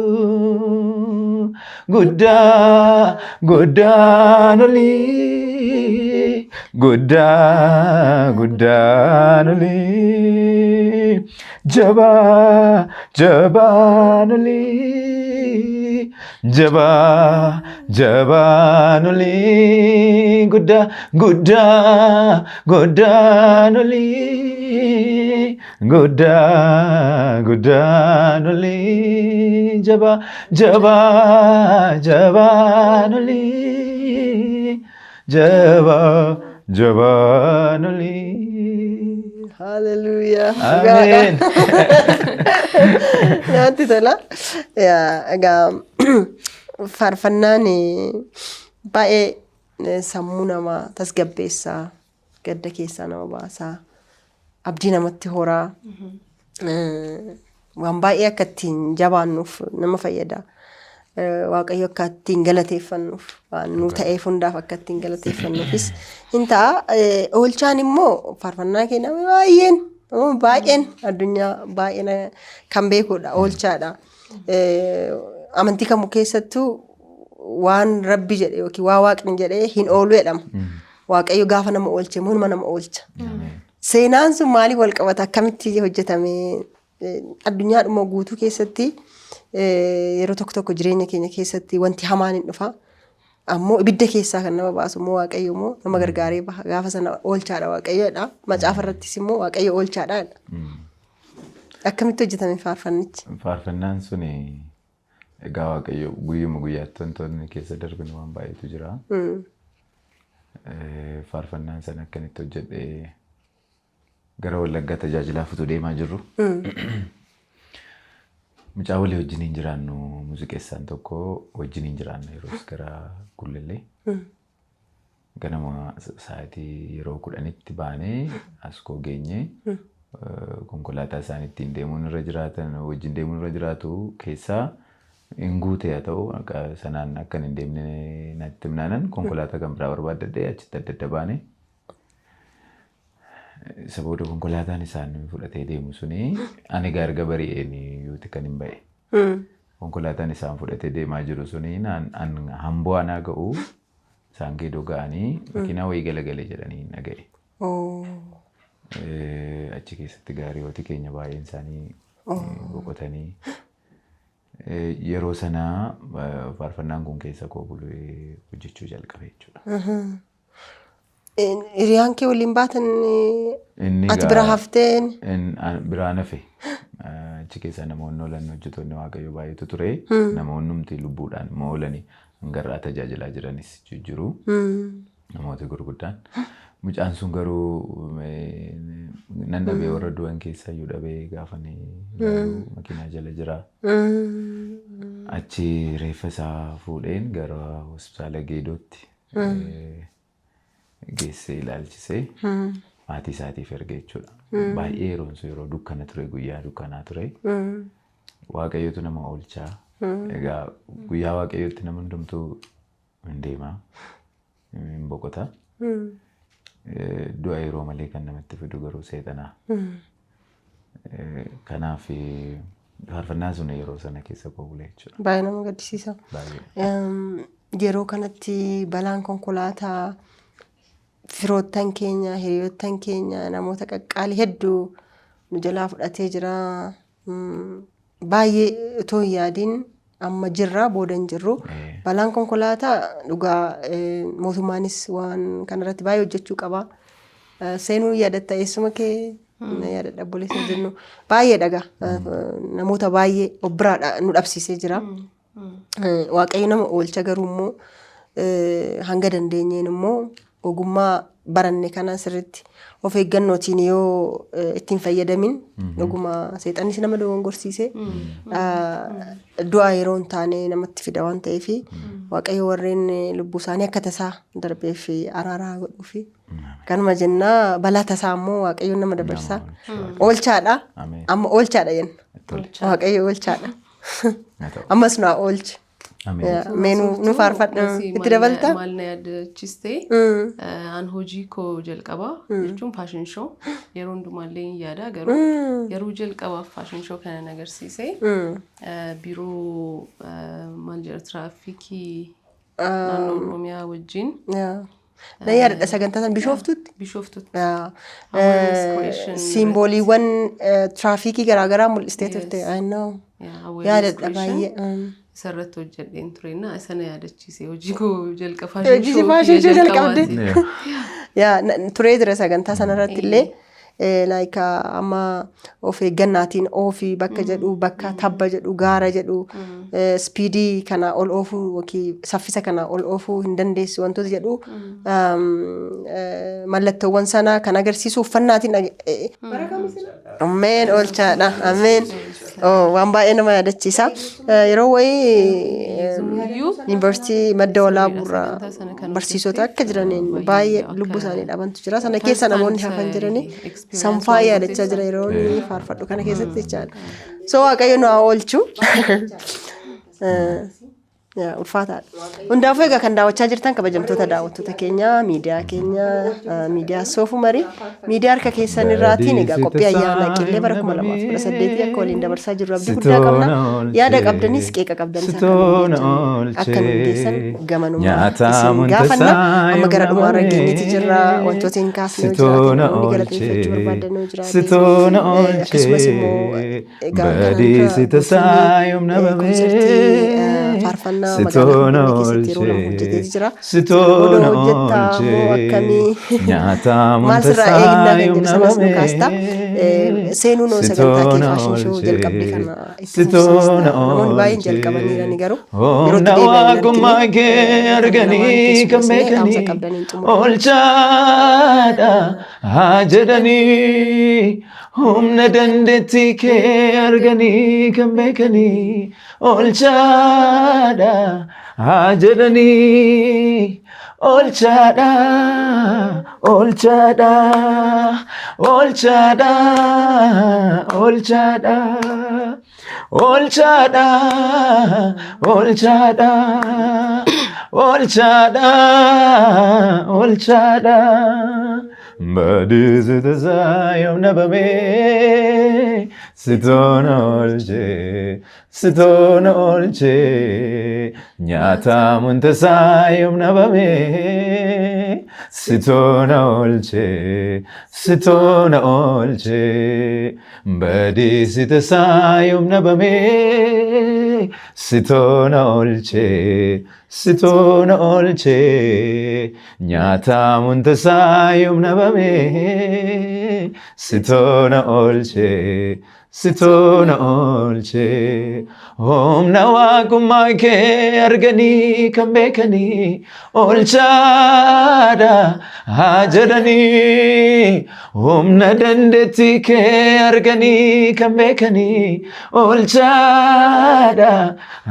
guddaa guddaan olii guddaa guddaan olii jabaa jabaan olii jabaa jabaan olii guddaa guddaa guddaan olii guddaa guddaan olii jabaa jabaa jabaan olii jabaa jabaan olii. Haleluuyaa. Ameen. Namatti tola. Yaa, egaa faarfannaan baay'ee sammuu namaa tasgabbeessaa, gadda keessaa nama baasaa, abdii namatti horaa, waan baay'ee akka ittiin jabaannuuf nama fayyada. Waaqayyo akka ittiin galateeffannuuf waan nu ta'eef hundaaf akka ittiin galateeffannuufis hin ta'a. Oolchaan immoo faarfannaa keenya baay'een namoonni baay'een addunyaa baay'een kan beekudha oolchaadha. Amantii kamuu keessattuu waan rabbi jedhe yookiin waa waaqni jedhe hin oolu jedhama. Waaqayyo gaafa nama oolche immoo nama oolcha. Seenaan sun maaliif wal qabata? Akkamitti hojjetame? Addunyaadhuma guutuu keessatti yeroo tokko tokko jireenya keenya keessatti wanti hamaan hin dhufa. Ammoo ibidda keessaa kan nama baasu immoo Waaqayyo immoo nama gargaaree baha. Gaafa sana oolchaadha Waaqayyoodha. Macaafa irrattis immoo Waaqayyo oolchaadha. Akkamitti hojjetame faarfannichi? Faarfannaan suni egaa Waaqayyo guyyuma guyyaatti wantoonni keessa darbinu waan baay'eetu jira. Faarfannaan sana akkanitti hojjedhee gara Wallaggaa tajaajilaaf utuu deemaa jirru. Mucaa walii wajjin hin jiraannu muuziqeessaan tokko wajjin hin jiraannu yeroos gara Gullallee. Ganama sa'aatii yeroo 10tti baanee Askoo geenyee. Konkolaataa isaan ittiin deemuun irra jiraatan wajjin deemuun irra jiraatu keessaa hin guute haa ta'u, akka sanaan akka hin deemne natti himnaanan konkolaataa kan biraa barbaaddadhee achitti adda adda baane. Isa booda konkolaataan isaan fudhatee deemu suni, ani egaa erga bari'een yuuti kan hin ba'e. Konkolaataan isaan fudhatee deemaa jiru suni an hamboo anaa ga'u, isaan Geedoo ga'anii makiinaa wayii galagalee jedhanii hin dhaga'e. Achi keessatti gaariiwwan keenya baay'een isaanii boqotanii, yeroo sanaa faarfannaan kun keessa koo bulee hojjechuu jalqabe jechuudha. Hiriyaan kee waliin baatan Inni ati bira hafteen? Biraan hafe. Achi keessa namoonni oolan, hojjettoonni Waaqayyoo baay'eetu ture. Namoonni lubbuudhaan immoo oolanii hangarraa tajaajilaa jiranis jiru. Namooti gurguddaan. Mucaan sun garuu nan dhabee, warra du'an keessa iyyuu dhabee, gaafa ilaalu makiinaa jala jira. Achi reeffa isaa fuudheen gara hospitaala Geedootti geessee ilaalchisee maatii isaatiif erge jechuudha. Baay'ee yeroon sun yeroo dukkana ture, guyyaa dukkanaa ture. Waaqayyotu nama oolchaa. Egaa guyyaa Waaqayyootti nama hundumtuu hin deemaa, hin boqota. Du'a yeroo malee kan namatti fidu garuu seexanaa. Kanaaf faarfannaan sun yeroo sana keessa koo bule jechuudha. Baay'ee nama gaddisiisa. Baay'ee. Yeroo kanatti balaan konkolaataa firoottan keenya, hiriyoottan keenya, namoota qaqqaalii hedduu nu jalaa fudhatee jira. Baay'ee otoo hin yaadiin amma jirra, booda hin jirru. Balaan konkolaataa dhugaa mootummaanis waan kanarratti baay'ee hojjechuu qaba. Seenuu yaadatta, eessuma kee na yaadadha, obboleessa jennu baay'ee dhagaa namoota baay'ee of biraa nu dhabsiisee jira. Waaqayyo nama oolcha, garuu immoo hanga dandeenyeen immoo ogummaa baranne kana sirriitti of eeggannootiin yoo ittiin fayyadamin, dhuguma seexannis nama dogongorsiise du'a yeroo hin taane namatti fida waan ta'eef, Waaqayyo warreen lubbuu isaanii akka tasaa darbeef araaraa godhuufi. Kanuma jennaa, balaa tasaa immoo Waaqayyo nama dabarsa. Oolchaadha. Ameen. Amma oolchaadha jenna. Tole. Waaqayyo oolchaadha. Haa ta'u. Ammas nu haa oolchu. Ameen. Mee nu faarfadhu. Itti dabalta? Maal na yaadachiiste? An hojii koo jalqabaa jechuun fashion show yeroo hundumaallee hin yaada, garuu yeroo jalqabaaf fashion show kana na agarsiise biiroo maal jedha, tiraafikii naannoo Oromiyaa wajjin. Na yaadadha sagantaa sana Bishooftutti. Bishooftutti. Awareness creation. Siimbooliiwwan tiraafikii garaagaraa mul'istee turte. I know. Awareness Yaadadha creation baay'ee. Isarratti hojjedheen ture na isa na yaadachiise, hojii koo jalqabaa. Hojii fashion show jalqabde. Yeah. Yaa, turee jira sagantaa sanarratti illee, like amma of eeggannaatiin oofii bakka jedhu, bakka tabba jedhu, gaara jedhu, speedii kana ol oofuu yookiin saffisa kana ol oofuu hin dandeessu wantoota jedhu, mallattoowwan sana kan agarsiisu uffannaatiin. Ameen, oolchaadha. Ameen. Oh, waan baay'ee nama yaadachiisa. Yeroo wayii yuunivarsiitii Madda Walaabuurraa Sagantaa sana kan barsiisota akka jiraniin baay'ee baay'ee akka lubbuu isaanii dhabantu jira. Sana keessa namoonni hafan jiranii experience sanfaa waan yaadachaa jira yeroo inni faarfadhu kana keessatti jechaadha. So Waaqayyo nu haa oolchu. Yaa, ulfaataadha. Hundaafuu egaa kan daawwachaa jirtan kabajamtoota daawwattoota keenya, miidiyaa keenya, miidiyaa Soofumarii, miidiyaa harka keessan irraatiin egaa qophii ayyaana Qillee bara 2018 akka waliin dabarsaa jirru abdii guddaa qabna. Yaada qabdanis, qeeqa qabdanis akka nu geessan gamanumaa isin gaafanna. Amma gara dhumaarra geenyeeti jirra. Wantoota hin kaasne yoo jiraate, namoonni galateeffachuu barbaadan yoo jiraate, akkasumas immoo egaa kanaan dura konsertii faarfannaa magaalaa Finfinnee keessatti yeroo lama hojjeteeti jira. Sana booda hojjettaa moo akkamii? Maal sirraa eegnaa kan jedhu sanas nu kaasta. Seenuun hoo sagantaa kee fashion show jalqabde kana itti fufsiista? Namoonni baay'een jalqabaniirani, garuu yeroo itti deebi'an hin Waaqummaa argine. kee arganii kan Dhaamsa beekanii qabdaniin xumura. oolchaadha haa jedhanii, humna dandeettii kee arganii kan beekanii oolchaadha haa jedhanii. Oolchaadha, oolchaadha, oolchaadha, oolchaadha, oolchaadha, oolchaadha, oolchaadha, oolchaadha. Badiisi tasaa yoom dhabamee, situ na oolchee, situ na oolchee. Nyaatamuun tasaa yoom dhabamee, situ na oolchee, situ na oolchee. Badiisi tasaa yoom dhabamee, situ na oolchee, situ na oolchee. Nyaatamuun tasaa yoom dhabamee, situ na oolchee, situ na oolchee. Humna waaqummaa kee arganii kan beekanii, oolchaadha haa jedhanii. Humna dandeettii kee arganii kan beekanii, oolchaadha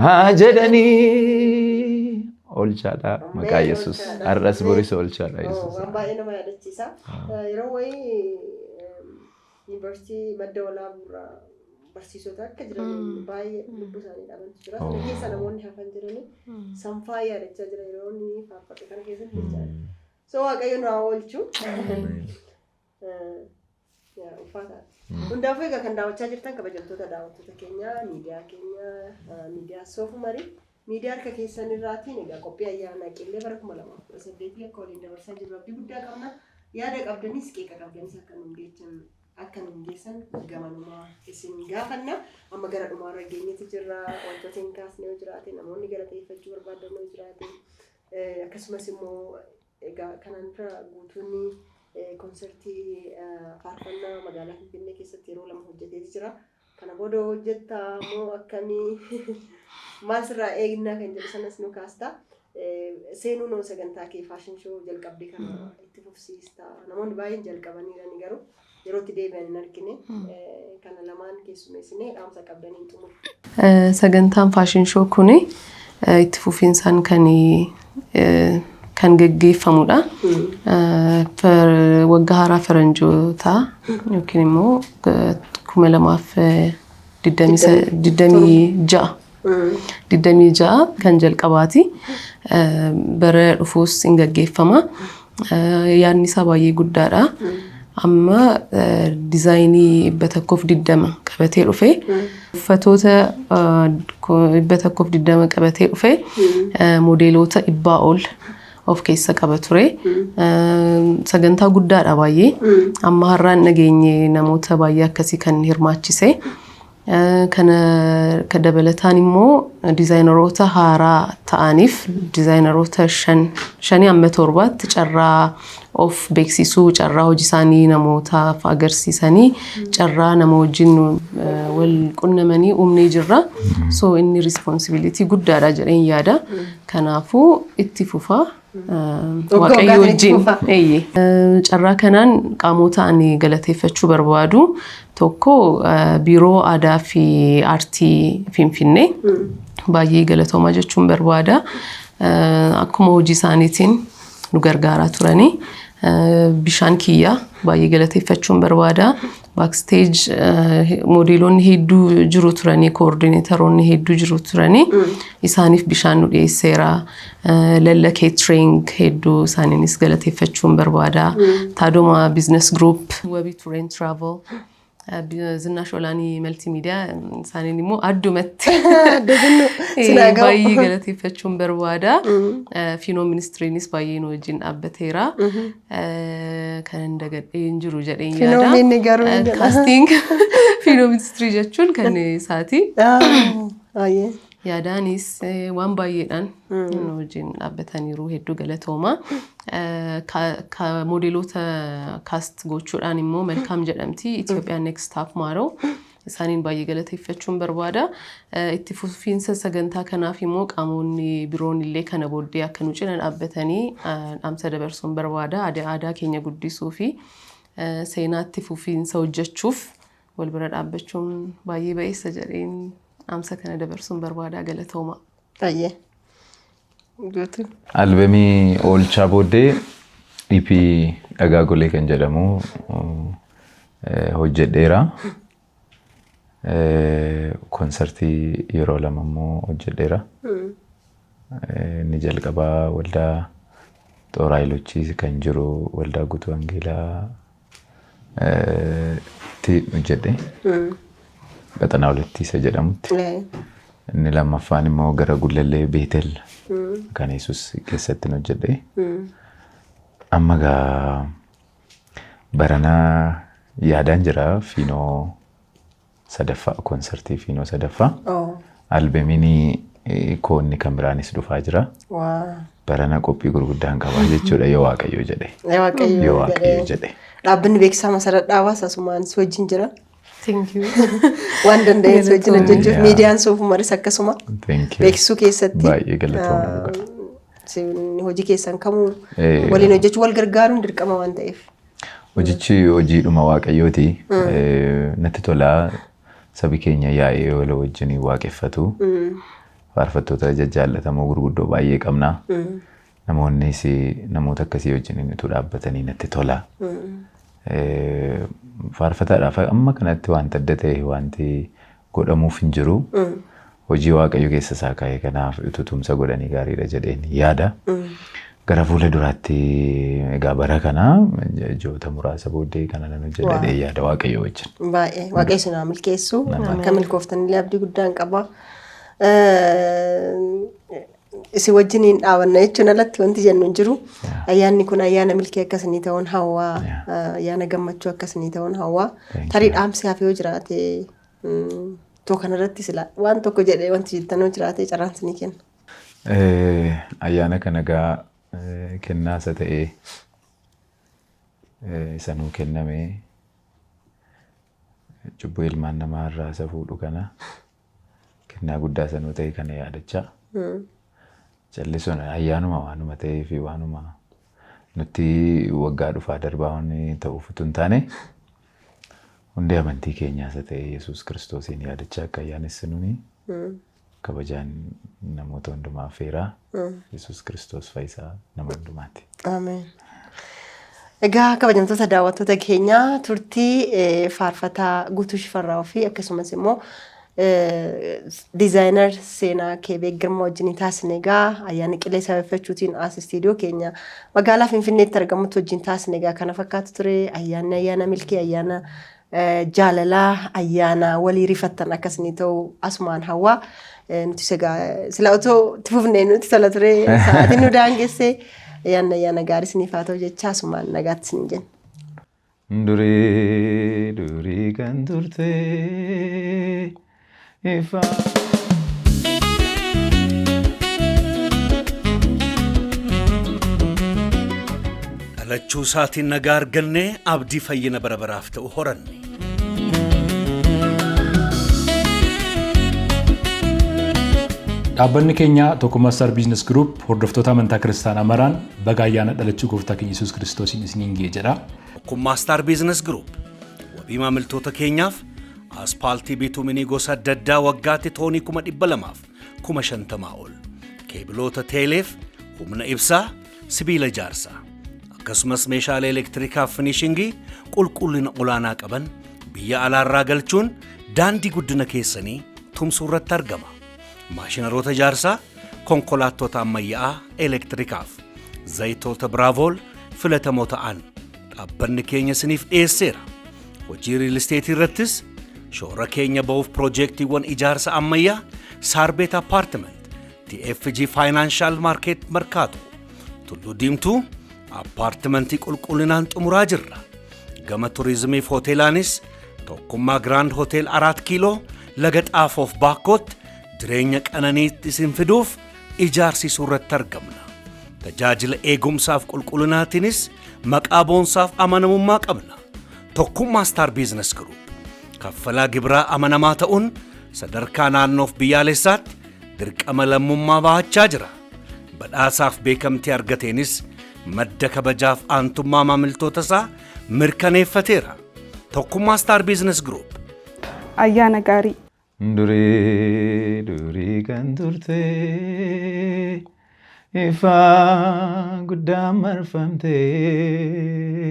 haa jedhanii. Oolchaadha maqaa Yesuus. Har'as boris oolchaadha Yesuus. Waan baay'ee nama yaadachiisa. Yeroo wayii yuunivarsiitii Madda Walaabuurraa barsiisota akka jiran baay'ee lubbuu isaanii dhabantu jira. Sana keessa namoonni hafan jiranii sanfaa yaadachaa jira yeroo inni faarfate kana keessatti jechaadha. So Waaqayyo nu haa oolchu. Ulfaataadha. Hundaafuu egaa kan daawwachaa jirtan, kabajamtoota daawwattoota keenya, miidiyaa keenya, miidiyaa Soofumarii, miidiyaa harka keessan irraatiin egaa qophii ayyaana Qillee bara 2018 akka waliin dabarsaa jirru abdii guddaa qabna. Yaada qabdanis, qeeqa qabdanis akka nuun geessan gamanumaa isin gaafanna. Amma gara dhumaarra geenyetti jirra. Wantoota hin kaasne yoo jiraate, namoonni galateeffachuu barbaadan yoo jiraate, akkasumas immoo egaa kanaan dura Guutuun konsertii faarfannaa magaalaa Finfinnee keessatti yeroo lama hojjetee jira. Kana booda hojjettaa moo akkamii, maal sirraa eegnaa kan jedhu sanas nu kaasta. Seenuu noo sagantaa kee fashion show jalqabdee kana itti fufsiista. Namoonni baay'een jalqabaniirani, garuu yeroo itti deebi'an hin argine. Kana lamaan keessummeessinee dhaamsa qabdaniin xumuru. Sagantaan fashion show kuni itti fufiinsaan kan geggeeffamudha. Waggaa haaraa faranjootaa yookiin immoo 2026 kan jalqabaati. Bara dhufuus hin gaggeeffama. Yaadni isaa baay'ee guddaadha. Amma dizaayinii 120 qabatee dhufe. Uffatoota 120 qabatee dhufe. Moodeelota 100 ol of keessa qaba ture. Sagantaa guddaadha baay'ee. Amma har'aan dhageenye namoota baay'ee akkasii kan hirmaachise. Kana kan dabalataan immoo diizaayineroota haaraa ta'aniif diizaayineroota shanii amma torbaatti carraa of beeksisuu, carraa hojii isaanii namootaaf agarsiisanii, carraa nama wajjin wal qunnamanii uumnee jirra. So inni responsibility guddaadha jedheen yaada. Kanaafuu itti fufa. Waggaa Waaqayyo waggaatiin itti wajjin. fufa. Eeyyee. Carraa kanaan qaamota ani galateeffachuu barbaadu tokko Biiroo Aadaa fi Aartii Finfinnee baay'ee galatoomaa jechuun barbaada. Akkuma hojii isaaniitiin nu gargaaraa turanii. Bishaan Kiyyaa baay'ee galateeffachuun barbaada. Backstage moodeelonni hedduu jiru turanii, koordineetaroonni hedduu jiru turanii, isaaniif bishaan nu dhiyeesseera. Lalla Catering hedduu isaaniinis galateeffachuun barbaada. Taadoma Business Group, Wabii Tour and Travel, Zinaash Olaanii Multimedia isaaniin immoo addumatti Sinaa ga'u. baay'ee galateeffachuun barbaada. Fiinoo ministiriinis baay'ee nu wajjin dhaabbateera. Kan hin dagadhee hin jiru jedheen yaada. Fiinoomiin garuu hin jedha. Casting Fiinoo ministirii jechuun kan isaati. Baay'ee. Yaadaanis waan baay'eedhaan nu wajjin dhaabbataniiru, hedduu galatooma. Moodeelota cast gochuudhaan immoo Malkaam jedhamti, Itoophiyaan Next Top Model. Isaaniin baay'ee galateeffachuun barbaada. Itti fufiinsa sagantaa kanaaf immoo qaamonni biroon illee kana booddee akka nu cina dhaabbatanii dhaamsa dabarsuun barbaada. Aadaa keenya guddisuu fi seenaa itti fufiinsa hojjechuuf wal bira dhaabbachuun baay'ee ba'eessa jedheen dhaamsa kana dabarsuun barbaada, galatooma. Baay'ee. Guutuu. Albemii oolchaa booddee EP Dhagaa Golee kan jedhamu hojjedheera. Konsartii yeroo 2 immoo hojjedheera. Inni jalqabaa waldaa Xooraa Hayilochii kan jiru waldaa Guutuu Wangeelaa tti hojjedhe. Qaxanaa Hulettii isa jedhamutti. Inni lammaffaan immoo gara Gullallee Beetel kan Yesuus keessatti hojjedhe. Amma gaa barana yaadaan jira fiinoo sadaffaa, konsartii fiinoo sadaffaa. Albemiin koo inni kan biraanis dhufaa jira. Barana qophii gurguddaan qabaa jechuudha yoo Waaqayyo jedhe. Yoo Waaqayyo Yoo Waaqayyo jedhe. Dhaabbanni beeksisaa Masarat Dhaabaas asumaan si wajjin jira. Thank you. Waan danda'een si wajjin hojjechuuf miidiyaan Soofumaris akkasuma Thank you. beeksisuu keessatti. Baay'ee galatoomna dhugaa. Hojii keessan kamuu waliin hojjechuu wal gargaaruun dirqama waan ta'eef. Hojichi hojiidhuma Waaqayyooti. Natti tolaa sabi keenya yaa'ee wal wajjin waaqeffatu. Faarfattoota jajjaallatamoo gurguddoo baay'ee qabna. Namoonnis namoota akkasii wajjin utuu dhaabbatanii natti tola. Faarfataadhaaf amma kanatti wanta adda ta'e wanti godhamuuf hin jiru. Hojii Waaqayyo keessa isaa kaa'e kanaaf utuu tumsa godhanii gaariidha jedheen yaada. Gara fuula duraatti egaa bara kana ji'oota muraasa booddee kana nan hojjedha jedhee yaada Waaqayyo wajjin. Baay'ee Waaqayyo isin haa milkeessu. Akka milkooftanillee abdii guddaan qaba. Isin wajjiniin dhaabanna jechuun alatti wanti jennu hin jiru. Ayyaanni kun ayyaana milkii akkasinii ta'uun hawwaa. Ayyaana gammachuu akkasinii ta'uun hawwaa. Thank Tarii you. dhaamsi hafe yoo jiraate, too kanarratti sila waan tokko jedhee wanti jettan yoo jiraate carraan isinii kenna. Ayyaana kana egaa kennaa isa ta'ee isa nuu kenname, cubbuu ilmaan namaa irraa isa fuudhu kana, kennaa guddaa isa nuu ta'e kana yaadachaa callisuun ayyaanuma waanuma ta'ee fi waanuma nutti waggaa dhufaa darbaa waan ta'uuf utuu hin taane, hundee amantii keenyaa isa ta'e Yesuus Kiristoosiin yaadachaa akka ayyaanessinuuni kabajaan namoota hundumaa affeeraa. Yesuus Kiristoos fayyisaa nama hundumaati. Ameen. Egaa kabajamtoota daawwattoota keenyaa, turtii faarfataa Guutuu Shifarraa'uu fi akkasumas immoo designer Seenaa Keebee Girmaa wajjin taasisne, egaa ayyaana Qilee sababeeffachuutiin as istiidiyoo keenya magaalaa Finfinneetti argamutti wajjin taasisne egaa kana fakkaatu ture. Ayyaanni ayyaana milkii, ayyaana jaalalaa, ayyaana walii rifattan akkasii ta'u asumaan hawwaa. Nuti egaa sila otoo itti fufnee nuti tola ture, sa'aatiin nu daangesse. Ayyaanni ayyaana gaarii isiniif haa ta'u jecha asumaan nagaatti isiniin jenna. Durii durii kan turte ifa. Dhalachuu isaatiin nagaa argannee abdii fayyina bara baraaf ta'u horanne. Dhaabbanni keenya Tokkummaa Star Business Group hordoftoota amantaa kiristaanaa maraan baga ayyaana dhalachuu gooftaa keenya Yesuus Kiristoosiin isiniin ga'e jedha. Tokkummaa Star Business Group wabii maamiltoota keenyaaf aspaaltii bituminii gosa adda addaa waggaatti toonii 250,000 ol, keebiloota teeleef humna ibsaa, sibiila ijaarsaa, akkasumas meeshaalee elektirikaa finishingii qulqullina olaanaa qaban biyya alaarraa galchuun daandii guddina keessanii tumsuu irratti argama. Maashinaroota ijaarsaa, konkolaattota ammayyaa'aa elektirikaaf zayitoota Biraavool filatamoo ta'an dhaabbanni keenya isiniif dhiyeesseera. Hojii real esteetii irrattis shoora keenya ba'uuf piroojeektiiwwan ijaarsa ammayyaa Saarbeet Apartment, TFG Financial Market Markaato, Tulluu Diimtuu appaartimentii qulqullinaan xumuraa jirra. Gama turizimiif hoteelaanis Tokkummaa Grand Hotel Araat Kiiloo, Laga Xaafoof Baakkootti jireenya qananiitti isin fiduuf ijaarsisuu irratti argamna. Tajaajila eegumsaaf qulqullinaatiinis maqaa boonsaaf amanamummaa qabna. Tokkummaa Star Business Group kaffalaa gibiraa amanamaa ta'uun sadarkaa naannoof biyyaalessaatti dirqama lammummaa bahachaa jira. Badhaasaaf beekamtii argateenis madda kabajaaf aantummaa maamiltoota isaa mirkaneeffateera. Tokkummaa Star Business Group. Ayyaana gaarii. Durii durii kan turte Ifa guddaan marfamtee.